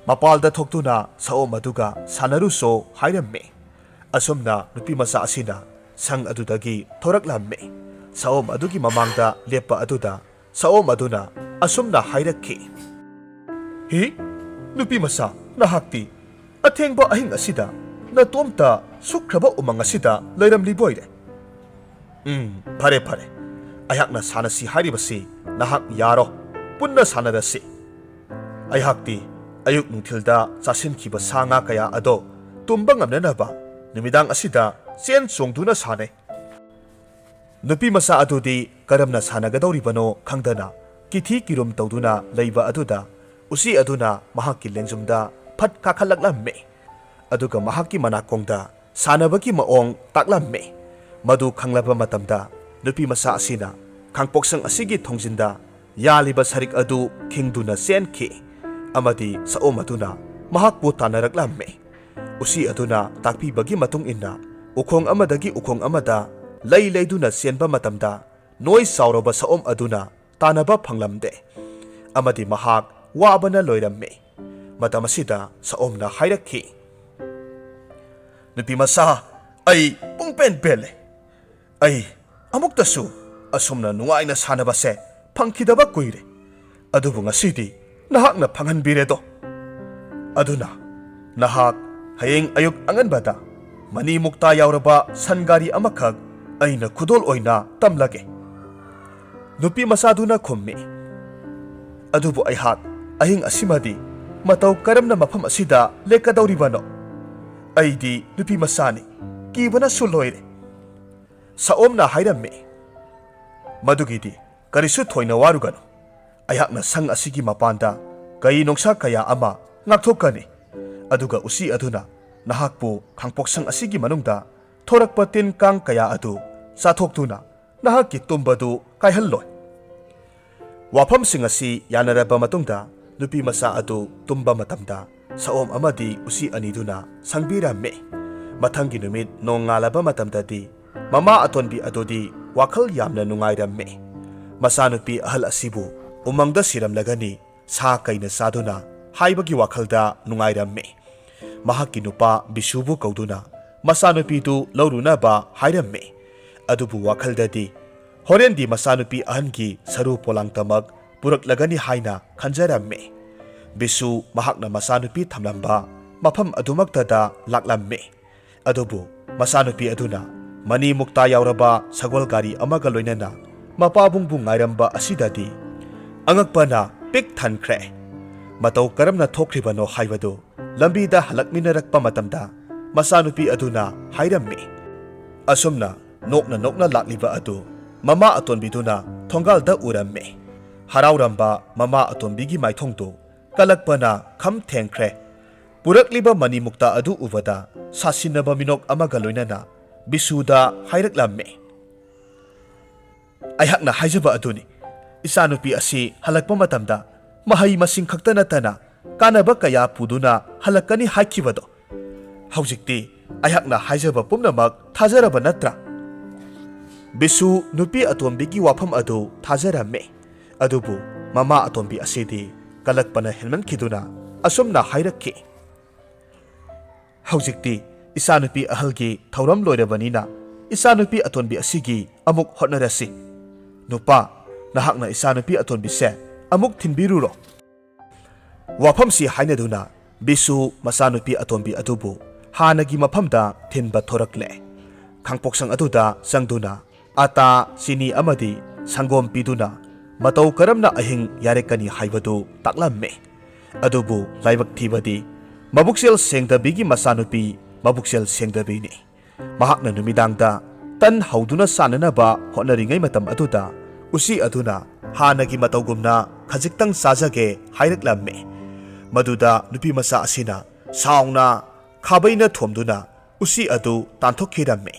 ꯃꯄꯥꯜꯗ ꯊꯣꯛꯇꯨꯅ ꯁꯑꯣꯝ ꯑꯗꯨꯒ ꯁꯥꯟꯅꯔꯨꯆꯣ ꯍꯥꯏꯔꯝꯃꯤ꯫ ꯑꯁꯨꯝꯅ ꯅꯨꯄꯤ ꯃꯆꯥ ꯑꯁꯤꯅ ꯁꯪ ꯑꯗꯨꯗꯒꯤ ꯊꯣꯔꯛꯂꯝꯃꯤ꯫ ꯁꯑꯣꯝ ꯑꯗꯨꯒꯤ ꯃꯃꯥꯡꯗ ꯂꯦꯞꯄ ꯑꯗꯨꯗ ꯁꯑꯣꯝ ꯑꯗꯨꯅ ꯑꯁꯨꯝꯅ ꯍꯥꯏꯔꯛꯈꯤ, "ꯍꯤ, ꯅꯨꯄꯤ ꯃꯆꯥ, ꯅꯍꯥꯛꯇꯤ ꯑꯊꯦꯡꯕ ꯑꯍꯤꯡ ꯑꯁꯤꯗ ꯅꯇꯣꯝꯇ ꯁꯨꯛꯈ꯭ꯔꯕ ꯎꯃꯪ ꯑꯁꯤꯗ ꯂꯩꯔꯝꯂꯤꯕꯣꯏꯔꯦ? ꯎꯝ, ꯐꯔꯦ, ꯐꯔꯦ꯫ ꯑꯩꯍꯥꯛꯅ ꯁꯥꯟꯅꯁꯤ ꯍꯥꯏꯔꯤꯕꯁꯤ ꯅꯍꯥꯛ ꯌꯥꯔꯣ꯫ ꯄꯨꯟꯅ ꯁꯥꯟꯅꯔꯁꯤ꯫ ꯑꯩꯍꯥꯛꯇꯤ ꯑꯌꯨꯛ ꯅꯨꯡꯊꯤꯜꯗ ꯆꯥꯁꯤꯟꯈꯤꯕ ꯁꯥ ꯉꯥ ꯀꯌꯥ ꯑꯗꯣ ꯇꯨꯝꯕ ꯉꯝꯅꯅꯕ ꯅꯨꯃꯤꯗꯥꯡ ꯑꯁꯤꯗ ꯆꯦꯟ ꯆꯣꯡꯗꯨꯅ ꯁꯥꯟꯅꯩ"꯫ ꯅꯨꯄꯤ ꯃꯆꯥ ꯑꯗꯨꯗꯤ ꯀꯔꯝꯅ ꯁꯥꯟꯅꯒꯗꯧꯔꯤꯕꯅꯣ ꯈꯪꯗꯅ ꯀꯤꯊꯤ ꯀꯤꯔꯨꯝ ꯇꯧꯗꯨꯅ ꯂꯩꯕ ꯑꯗꯨꯗ ꯎꯆꯤ ꯑꯗꯨꯅ ꯃꯍꯥꯛꯀꯤ ꯂꯦꯡꯖꯨꯝꯗ ꯐꯠ ꯀꯥꯈꯠꯂꯛꯂꯝꯃꯤ꯫ ꯑꯗꯨꯒ ꯃꯍꯥꯛꯀꯤ ꯃꯅꯥꯀꯣꯡꯗ ꯁꯥꯟꯅꯕꯒꯤ ꯃꯑꯣꯡ ꯇꯥꯛꯂꯝꯃꯤ꯫ ꯃꯗꯨ ꯈꯪꯂꯕ ꯃꯇꯝꯗ ꯅꯨꯄꯤ ꯃꯆꯥ ꯑꯁꯤꯅ ꯈꯥꯡꯄꯣꯛꯁꯪ ꯑꯁꯤꯒꯤ ꯊꯣꯡꯖꯤꯟꯗ ꯌꯥꯜꯂꯤꯕ ꯁꯔꯤꯛ ꯑꯗꯨ ꯈꯤꯡꯗꯨꯅ ꯆꯦꯟꯈꯤ ꯑꯃꯗꯤ ꯁꯑꯣꯝ ꯑꯗꯨꯅ ꯃꯍꯥꯛꯄꯨ ꯇꯥꯟꯅꯔꯛꯂꯝꯃꯤ꯫ ꯎꯆꯤ ꯑꯗꯨꯅ ꯇꯥꯛꯄꯤꯕꯒꯤ ꯃꯇꯨꯡ ꯏꯟꯅ ꯎꯈꯣꯡ ꯑꯃꯗꯒꯤ ꯎꯈꯣꯡ ꯑꯃꯗ ꯂꯩ ꯂꯩꯗꯨꯅ ꯆꯦꯟꯕ ꯃꯇꯝꯗ ꯅꯣꯏ ꯆꯥꯎꯔꯕ ꯁꯑꯣꯝ ꯑꯗꯨꯅ ꯇꯥꯟꯅꯕ ꯐꯪꯂꯝꯗꯦ ꯑꯃꯗꯤ ꯃꯍꯥꯛ ꯋꯥꯕꯅ ꯂꯣꯏꯔꯝꯃꯤ꯫ ꯃꯇꯝ ꯑꯁꯤꯗ ꯁꯑꯣꯝꯅ ꯍꯥꯏꯔꯛꯈꯤ, "ꯅꯨꯄꯤ ꯃꯆꯥ, ꯑꯩ ꯄꯨꯡꯄꯦꯟ ꯄꯦꯜꯂꯦ꯫ ꯑꯩ ꯑꯃꯨꯛꯇꯁꯨ ꯑꯁꯨꯝꯅ ꯅꯨꯡꯉꯥꯏꯅ ꯁꯥꯟꯅꯕꯁꯦ ꯐꯪꯈꯤꯗꯕ ꯀꯨꯏꯔꯦ꯫ ꯑꯗꯨꯕꯨ ꯉꯁꯤꯗꯤ ꯅꯍꯥꯛꯅ ꯐꯪꯍꯟꯕꯤꯔꯦꯗꯣ꯫ ꯑꯗꯨꯅ ꯅꯍꯥꯛ ꯍꯌꯦꯡ ꯑꯌꯨꯛ ꯑꯉꯟꯕꯗ ꯃꯅꯤ ꯃꯨꯛꯇꯥ ꯌꯥꯎꯔꯕ ꯁꯟ ꯒꯥꯔꯤ ꯑꯃꯈꯛ ꯑꯩꯅ ꯈꯨꯗꯣꯜ ꯑꯣꯏꯅ ꯇꯝꯂꯒꯦ"꯫ ꯅꯨꯄꯤ ꯃꯆꯥꯗꯨꯅ ꯈꯨꯝꯃꯤ, "ꯑꯗꯨꯕꯨ ꯑꯩꯍꯥꯛ ꯑꯍꯤꯡ ꯑꯁꯤꯃꯗꯤ ꯃꯇꯧ ꯀꯔꯝꯅ ꯃꯐꯝ ꯑꯁꯤꯗ ꯂꯦꯛꯀꯗꯧꯔꯤꯕꯅꯣ? ꯑꯩꯗꯤ ꯅꯨꯄꯤ ꯃꯆꯥꯅꯤ, ꯀꯤꯕꯅꯁꯨ ꯂꯣꯏꯔꯦ"꯫ ꯁꯑꯣꯝꯅ ꯍꯥꯏꯔꯝꯃꯤ, "ꯃꯗꯨꯒꯤꯗꯤ ꯀꯔꯤꯁꯨ ꯊꯣꯏꯅ ꯋꯥꯔꯨꯒꯅꯨ꯫ ꯑꯩꯍꯥꯛꯅ ꯁꯪ ꯑꯁꯤꯒꯤ ꯃꯄꯥꯟꯗ ꯀꯩ ꯅꯣꯡꯁꯥ ꯀꯌꯥ ꯑꯃ ꯉꯥꯛꯊꯣꯛꯀꯅꯤ, ꯑꯗꯨꯒ ꯎꯆꯤ ꯑꯗꯨꯅ ꯅꯍꯥꯛꯄꯨ ꯈꯥꯡꯄꯣꯛꯁꯪ ꯑꯁꯤꯒꯤ ꯃꯅꯨꯡꯗ ꯊꯣꯔꯛꯄ ꯇꯤꯟ ꯀꯥꯡ ꯀꯌꯥ ꯑꯗꯨ ꯆꯥꯊꯣꯛꯇꯨꯅ ꯅꯍꯥꯛꯀꯤ ꯇꯨꯝꯕꯗꯨ ꯀꯥꯏꯍꯜꯂꯣꯏ"꯫ ꯋꯥꯐꯝꯁꯤꯡ ꯑꯁꯤ ꯌꯥꯅꯔꯕ ꯃꯇꯨꯡꯗ ꯅꯨꯄꯤ ꯃꯆꯥ ꯑꯗꯨ ꯇꯨꯝꯕ ꯃꯇꯝꯗ ꯁꯑꯣꯝ ꯑꯃꯗꯤ ꯎꯆꯤ ꯑꯅꯤꯗꯨꯅ ꯁꯪꯕꯤꯔꯝꯃꯤ꯫ ꯃꯊꯪꯒꯤ ꯅꯨꯃꯤꯠ ꯅꯣꯡꯉꯥꯜꯂꯕ ꯃꯇꯝꯗꯗꯤ ꯃꯃꯥ ꯑꯇꯣꯟꯕꯤ ꯑꯗꯨꯗꯤ ꯋꯥꯈꯜ ꯌꯥꯝꯅ ꯅꯨꯡꯉꯥꯏꯔꯝꯃꯤ꯫ ꯃꯆꯥꯅꯨꯄꯤ ꯑꯍꯜ ꯑꯁꯤꯕꯨ ꯎꯃꯪꯗ ꯁꯤꯔꯝꯂꯒꯅꯤ ꯁꯥ ꯀꯩꯅ ꯆꯥꯗꯨꯅ ꯍꯥꯏꯕꯒꯤ ꯋꯥꯈꯜꯗ ꯅꯨꯡꯉꯥꯏꯔꯝꯃꯤ꯫ ꯃꯍꯥꯛꯀꯤ ꯅꯨꯄꯥ ꯕꯤꯁꯨꯕꯨ ꯀꯧꯗꯨꯅ ꯃꯆꯥꯅꯨꯄꯤꯗꯨ ꯂꯧꯔꯨꯅꯕ ꯍꯥꯏꯔꯝꯃꯤ꯫ ꯑꯗꯨꯕꯨ ꯋꯥꯈꯜꯗꯗꯤ ꯍꯣꯔꯦꯟꯗꯤ ꯃꯆꯥꯅꯨꯄꯤ ꯑꯍꯟꯒꯤ ꯁꯔꯨ ꯄꯣꯂꯥꯡꯇꯃꯛ ꯄꯨꯔꯛꯂꯒꯅꯤ ꯍꯥꯏꯅ ꯈꯟꯖꯔꯝꯃꯤ꯫ ꯕꯤꯁꯨ ꯃꯍꯥꯛꯅ ꯃꯆꯥꯅꯨꯄꯤ ꯊꯝꯂꯝꯕ ꯃꯐꯝ ꯑꯗꯨꯃꯛꯇꯗ ꯂꯥꯛꯂꯝꯃꯤ꯫ ꯑꯗꯨꯕꯨ ꯃꯆꯥꯅꯨꯄꯤ ꯑꯗꯨꯅ ꯃꯅꯤ ꯃꯨꯛꯇꯥ ꯌꯥꯎꯔꯕ ꯁꯒꯣꯜ ꯒꯥꯔꯤ ꯑꯃꯒ ꯂꯣꯏꯅꯅ ꯃꯄꯥꯕꯨꯡꯕꯨ ꯉꯥꯏꯔꯝꯕ ꯑꯁꯤꯗꯗꯤ ꯑꯉꯛꯄꯅ ꯄꯤꯛ ꯊꯟꯈ꯭ꯔꯦ꯫ ꯃꯇꯧ ꯀꯔꯝꯅ ꯊꯣꯛꯈ꯭ꯔꯤꯕꯅꯣ ꯍꯥꯏꯕꯗꯨ ꯂꯝꯕꯤꯗ ꯍꯜꯂꯛꯃꯤꯟꯅꯔꯛꯄ ꯃꯇꯝꯗ ꯃꯆꯥꯅꯨꯄꯤ ꯑꯗꯨꯅ ꯍꯥꯏꯔꯝꯃꯤ꯫ ꯑꯁꯨꯝꯅ ꯅꯣꯛꯅ ꯅꯣꯛꯅ ꯂꯥꯛꯂꯤꯕ ꯑꯗꯨ ꯃꯃꯥ ꯑꯇꯣꯟꯕꯤꯗꯨꯅ ꯊꯣꯡꯒꯥꯜꯗ ꯎꯔꯝꯃꯤ꯫ ꯍꯔꯥꯎꯔꯝꯕ ꯃꯃꯥ ꯑꯇꯣꯟꯕꯤꯒꯤ ꯃꯥꯏꯊꯣꯡꯗꯨ ꯀꯂꯛꯄꯅ ꯈꯝ ꯊꯦꯡꯈ꯭ꯔꯦ꯫ ꯄꯨꯔꯛꯂꯤꯕ ꯃꯅꯤ ꯃꯨꯛꯇꯥ ꯑꯗꯨ ꯎꯕꯗ ꯁꯥꯁꯤꯟꯅꯕ ꯃꯤꯅꯣꯛ ꯑꯃꯒ ꯂꯣꯏꯅꯅ ꯕꯤꯁꯨꯗ ꯍꯥꯏꯔꯛꯂꯝꯃꯤ, "ꯑꯩꯍꯥꯛꯅ ꯍꯥꯏꯖꯕ ꯑꯗꯨꯅꯤ꯫ ꯏꯆꯥꯅꯨꯄꯤ ꯑꯁꯤ ꯍꯜꯂꯛꯄ ꯃꯇꯝꯗ ꯃꯍꯩ ꯃꯁꯤꯡ ꯈꯛꯇ ꯅꯠꯇꯅ ꯀꯥꯟꯅꯕ ꯀꯌꯥ ꯄꯨꯗꯨꯅ ꯍꯜꯂꯛꯀꯅꯤ ꯍꯥꯏꯈꯤꯕꯗꯣ꯫ ꯍꯧꯖꯤꯛꯇꯤ ꯑꯩꯍꯥꯛꯅ ꯍꯥꯏꯖꯕ ꯄꯨꯝꯅꯃꯛ ꯊꯥꯖꯔꯕ ꯅꯠꯇ꯭ꯔꯥ?" ꯕꯤꯁꯨ ꯅꯨꯄꯤ ꯑꯇꯣꯝꯕꯤꯒꯤ ꯋꯥꯐꯝ ꯑꯗꯨ ꯊꯥꯖꯔꯝꯃꯤ꯫ ꯑꯗꯨꯕꯨ ꯃꯃꯥ ꯑꯇꯣꯝꯕꯤ ꯑꯁꯤꯗꯤ ꯀꯂꯛꯄꯅ ꯍꯦꯟꯃꯟꯈꯤꯗꯨꯅ ꯑꯁꯨꯝꯅ ꯍꯥꯏꯔꯛꯈꯤ, "ꯍꯧꯖꯤꯛꯇꯤ ꯏꯆꯥꯅꯨꯄꯤ ꯑꯍꯜꯒꯤ ꯊꯧꯔꯝ ꯂꯣꯏꯔꯕꯅꯤꯅ, ꯏꯆꯥꯅꯨꯄꯤ ꯑꯇꯣꯟꯕꯤ ꯑꯁꯤꯒꯤ ꯑꯃꯨꯛ ꯍꯣꯠꯅꯔꯁꯤ꯫ ꯅꯨꯄꯥ, ꯅꯍꯥꯛꯅ ꯏꯆꯥꯅꯨꯄꯤ ꯑꯇꯣꯟꯕꯤꯁꯦ ꯑꯃꯨꯛ ꯊꯤꯟꯕꯤꯔꯨꯔꯣ"꯫ ꯋꯥꯐꯝꯁꯤ ꯍꯥꯏꯅꯗꯨꯅ ꯕꯤꯁꯨ ꯃꯆꯥꯅꯨꯄꯤ ꯑꯇꯣꯟꯕꯤ ꯑꯗꯨꯕꯨ ꯍꯥꯟꯅꯒꯤ ꯃꯐꯝꯗ ꯊꯤꯟꯕ ꯊꯣꯔꯛꯂꯦ꯫ ꯈꯥꯡꯄꯣꯛꯁꯪ ꯑꯗꯨꯗ ꯆꯪꯗꯨꯅ ꯑꯇꯥ, ꯆꯤꯅꯤ ꯑꯃꯗꯤ ꯁꯪꯒꯣꯝ ꯄꯤꯗꯨꯅ ꯃꯇꯧ ꯀꯔꯝꯅ ꯑꯍꯤꯡ ꯌꯥꯔꯦꯛꯀꯅꯤ ꯍꯥꯏꯕꯗꯨ ꯇꯥꯛꯂꯝꯃꯦ꯫ ꯑꯗꯨꯕꯨ ꯂꯥꯏꯕꯛ ꯊꯤꯕꯗꯤ ꯃꯕꯨꯛꯆꯦꯜ ꯁꯦꯡꯗꯕꯤꯒꯤ ꯃꯆꯥꯅꯨꯄꯤ ꯃꯕꯨꯛꯆꯦꯜ ꯁꯦꯡꯗꯕꯤꯅꯤ꯫ ꯃꯍꯥꯛꯅ ꯅꯨꯃꯤꯗꯥꯡꯗ ꯇꯟ ꯍꯧꯗꯨꯅ ꯆꯥꯅꯅꯕ ꯍꯣꯠꯅꯔꯤꯉꯩ ꯃꯇꯝ ꯑꯗꯨꯗ ꯎꯆꯤ ꯑꯗꯨꯅ ꯍꯥꯟꯅꯒꯤ ꯃꯇꯧꯒꯨꯝꯅ "ꯈꯖꯤꯛꯇꯪ ꯆꯥꯖꯒꯦ" ꯍꯥꯏꯔꯛꯂꯝꯃꯤ꯫ ꯃꯗꯨꯗ ꯅꯨꯄꯤꯃꯆꯥ ꯑꯁꯤꯅ ꯁꯥꯎꯅ ꯈꯥꯕꯩꯅ ꯊꯣꯝꯗꯨꯅ ꯎꯆꯤ ꯑꯗꯨ ꯇꯥꯟꯊꯣꯛꯈꯤꯔꯝꯃꯤ꯫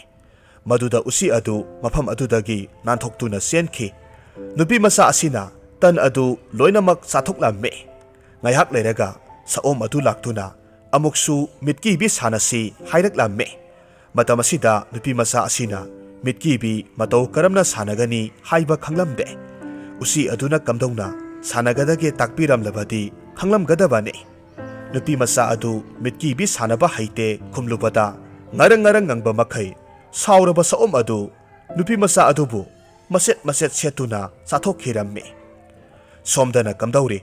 ꯃꯗꯨꯗ ꯎꯆꯤ ꯑꯗꯨ ꯃꯐꯝ ꯑꯗꯨꯗꯒꯤ ꯅꯥꯟꯊꯣꯛꯇꯨꯅ ꯆꯦꯟꯈꯤ꯫ ꯅꯨꯄꯤꯃꯆꯥ ꯑꯁꯤꯅ ꯇꯟ ꯑꯗꯨ ꯂꯣꯏꯅꯃꯛ ꯆꯥꯊꯣꯛꯂꯝꯃꯤ꯫ ꯉꯥꯏꯍꯥꯛ ꯂꯩꯔꯒ ꯁꯑꯣꯝ ꯑꯗꯨ ꯂꯥꯛꯇꯨꯅ ꯑꯃꯨꯛꯁꯨ "ꯃꯤꯠꯀꯤꯕꯤ ꯁꯥꯟꯅꯁꯤ" ꯍꯥꯏꯔꯛꯂꯝꯃꯤ꯫ ꯃꯇꯝ ꯑꯁꯤꯗ ꯅꯨꯄꯤꯃꯆꯥ ꯑꯁꯤꯅ ꯃꯤꯠꯀꯤꯕꯤ ꯃꯇꯧ ꯀꯔꯝꯅ ꯁꯥꯟꯅꯒꯅꯤ ꯍꯥꯏꯕ ꯈꯪꯂꯝꯗꯦ꯫ ꯎꯆꯤ ꯑꯗꯨꯅ ꯀꯝꯗꯧꯅ ꯁꯥꯟꯅꯒꯗꯒꯦ ꯇꯥꯛꯄꯤꯔꯝꯂꯕꯗꯤ ꯈꯪꯂꯝꯒꯗꯕꯅꯤ꯫ ꯅꯨꯄꯤꯃꯆꯥ ꯑꯗꯨ "ꯃꯤꯠꯀꯤꯕꯤ ꯁꯥꯟꯅꯕ ꯍꯩꯇꯦ" ꯈꯨꯝꯂꯨꯕꯗ ꯉꯔꯪ ꯉꯔꯪ ꯉꯪꯕ ꯃꯈꯩ ꯁꯥꯎꯔꯕ ꯁꯑꯣꯝ ꯑꯗꯨ ꯅꯨꯄꯤꯃꯆꯥ ꯑꯗꯨꯕꯨ ꯃꯆꯦꯠ ꯃꯆꯦꯠ ꯁꯦꯠꯇꯨꯅ ꯆꯥꯊꯣꯛꯈꯤꯔꯝꯃꯤ꯫ ꯁꯣꯝꯗꯅ ꯀꯝꯗꯧꯔꯤ?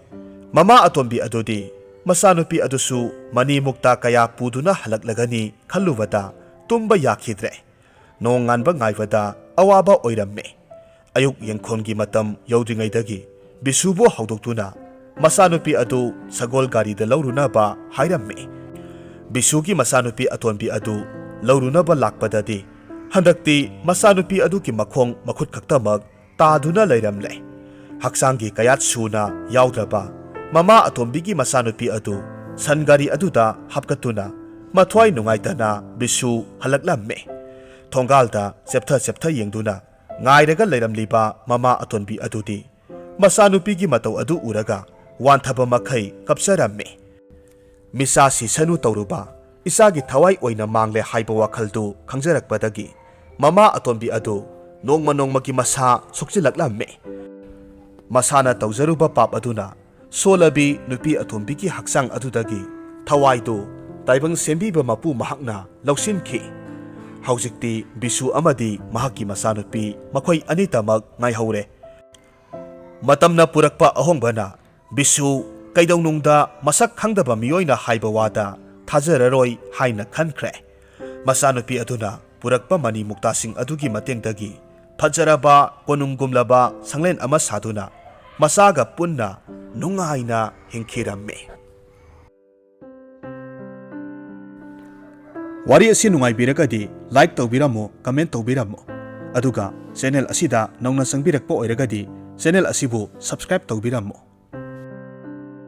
ꯃꯃꯥ ꯑꯇꯣꯝꯕꯤ ꯑꯗꯨꯗꯤ ꯃꯆꯥꯅꯨꯄꯤ ꯑꯗꯨꯁꯨ ꯃꯅꯤ ꯃꯨꯛꯇꯥ ꯀꯌꯥ ꯄꯨꯗꯨꯅ ꯍꯜꯂꯛꯂꯒꯅꯤ ꯈꯜꯂꯨꯕꯗ ꯇꯨꯝꯕ ꯌꯥꯈꯤꯗ꯭ꯔꯦ꯫ ꯅꯣꯡꯉꯥꯟꯕ ꯉꯥꯏꯕꯗ ꯑꯋꯥꯕ ꯑꯣꯏꯔꯝꯃꯤ꯫ ꯑꯌꯨꯛ ꯌꯦꯡꯈꯣꯟꯒꯤ ꯃꯇꯝ ꯌꯧꯗ꯭ꯔꯤꯉꯩꯗꯒꯤ ꯕꯤꯁꯨꯕꯨ ꯍꯧꯗꯣꯛꯇꯨꯅ ꯃꯆꯥꯅꯨꯄꯤ ꯑꯗꯨ ꯁꯒꯣꯜ ꯒꯥꯔꯤꯗ ꯂꯧꯔꯨꯅꯕ ꯍꯥꯏꯔꯝꯃꯤ꯫ ꯕꯤꯁꯨꯒꯤ ꯃꯆꯥꯅꯨꯄꯤ ꯑꯇꯣꯟꯕꯤ ꯑꯗꯨ ꯂꯧꯔꯨꯅꯕ ꯂꯥꯛꯄꯗꯗꯤ ꯍꯟꯗꯛꯇꯤ ꯃꯆꯥꯅꯨꯄꯤ ꯑꯗꯨꯒꯤ ꯃꯈꯣꯡ ꯃꯈꯨꯠ ꯈꯛꯇꯃꯛ ꯇꯥꯗꯨꯅ ꯂꯩꯔꯝꯂꯦ꯫ ꯍꯛꯆꯥꯡꯒꯤ ꯀꯌꯥꯠ ꯁꯨꯅ ꯌꯥꯎꯗ꯭ꯔꯕ ꯃꯃꯥ ꯑꯇꯣꯝꯕꯤꯒꯤ ꯃꯆꯥꯅꯨꯄꯤ ꯑꯗꯨ ꯁꯟ ꯒꯥꯔꯤ ꯑꯗꯨꯗ ꯍꯥꯞꯀꯠꯇꯨꯅ ꯃꯊ꯭ꯋꯥꯏ ꯅꯨꯡꯉꯥꯏꯇꯅ ꯕꯤꯁꯨ ꯍꯜꯂꯛꯂꯝꯃꯦ꯫ ꯊꯣꯡꯒꯥꯜꯗ ꯆꯦꯞꯊ ꯆꯦꯞꯊ ꯌꯦꯡꯗꯨꯅ ꯉꯥꯏꯔꯒ ꯂꯩꯔꯝꯂꯤꯕ ꯃꯃꯥ ꯑꯇꯣꯟꯕꯤ ꯑꯗꯨꯗꯤ ꯃꯆꯥꯅꯨꯄꯤꯒꯤ ꯃꯇꯧ ꯑꯗꯨ ꯎꯔꯒ ꯋꯥꯟꯊꯕ ꯃꯈꯩ ꯀꯞꯆꯔꯝꯃꯤ꯫ ꯃꯤꯆꯥ ꯁꯤꯁꯅꯨ ꯇꯧꯔꯨꯕ ꯏꯆꯥꯒꯤ ꯊꯋꯥꯏ ꯑꯣꯏꯅ ꯃꯥꯡꯂꯦ ꯍꯥꯏꯕ ꯋꯥꯈꯜꯗꯨ ꯈꯪꯖꯔꯛꯄꯗꯒꯤ ꯃꯃꯥ ꯑꯇꯣꯝꯕꯤ ꯑꯗꯨ ꯅꯣꯡꯃ ꯅꯣꯡꯃꯒꯤ ꯃꯁꯥ ꯁꯣꯛꯆꯤꯜꯂꯛꯂꯝꯃꯤ꯫ ꯃꯁꯥꯅ ꯇꯧꯖꯔꯨꯕ ꯄꯥꯞ ꯑꯗꯨꯅ ꯁꯣꯜꯂꯕꯤ ꯅꯨꯄꯤ ꯑꯇꯣꯝꯕꯤꯒꯤ ꯍꯛꯆꯥꯡ ꯑꯗꯨꯗꯒꯤ ꯊꯋꯥꯏꯗꯨ ꯇꯥꯏꯕꯪ ꯁꯦꯝꯕꯤꯕ ꯃꯄꯨ ꯃꯍꯥꯛꯅ ꯂꯧꯁꯤꯟꯈꯤ꯫ ꯍꯧꯖꯤꯛꯇꯤ ꯕꯤꯁꯨ ꯑꯃꯗꯤ ꯃꯍꯥꯛꯀꯤ ꯃꯆꯥꯅꯨꯄꯤ ꯃꯈꯣꯏ ꯑꯅꯤꯇꯃꯛ ꯉꯥꯏꯍꯧꯔꯦ꯫ ꯃꯇꯝꯅ ꯄꯨꯔꯛꯄ ꯑꯍꯣꯡꯕꯅ ꯕꯤꯁꯨ ꯀꯩꯗꯧꯅꯨꯡꯗ ꯃꯁꯛ ꯈꯪꯗꯕ ꯃꯤꯑꯣꯏꯅ ꯍꯥꯏꯕ ꯋꯥꯗ ꯊꯥꯖꯔꯔꯣꯏ ꯍꯥꯏꯅ ꯈꯟꯈ꯭ꯔꯦ꯫ ꯃꯆꯥꯅꯨꯄꯤ ꯑꯗꯨꯅ ꯄꯨꯔꯛꯄ ꯃꯅꯤ ꯃꯨꯛꯇꯥꯁꯤꯡ ꯑꯗꯨꯒꯤ ꯃꯇꯦꯡꯗꯒꯤ ꯐꯖꯔꯕ ꯀꯣꯅꯨꯡꯒꯨꯝꯂꯕ ꯁꯪꯂꯦꯟ ꯑꯃ ꯁꯥꯗꯨꯅ ꯃꯆꯥꯒ ꯄꯨꯟꯅ ꯅꯨꯡꯉꯥꯏꯅ ꯍꯤꯡꯈꯤꯔꯝꯃꯤ꯫ ꯋꯥꯔꯤ ꯑꯁꯤ ꯅꯨꯡꯉꯥꯏꯕꯤꯔꯒꯗꯤ like ꯇꯧꯕꯤꯔꯝꯃꯨ, comment ꯇꯧꯕꯤꯔꯝꯃꯨ꯫ ꯑꯗꯨꯒ channel ꯑꯁꯤꯗ ꯅꯧꯅ ꯆꯪꯕꯤꯔꯛꯄ ꯑꯣꯏꯔꯒꯗꯤ channel ꯑꯁꯤꯕꯨ subscribe ꯇꯧꯕꯤꯔꯝꯃꯨ꯫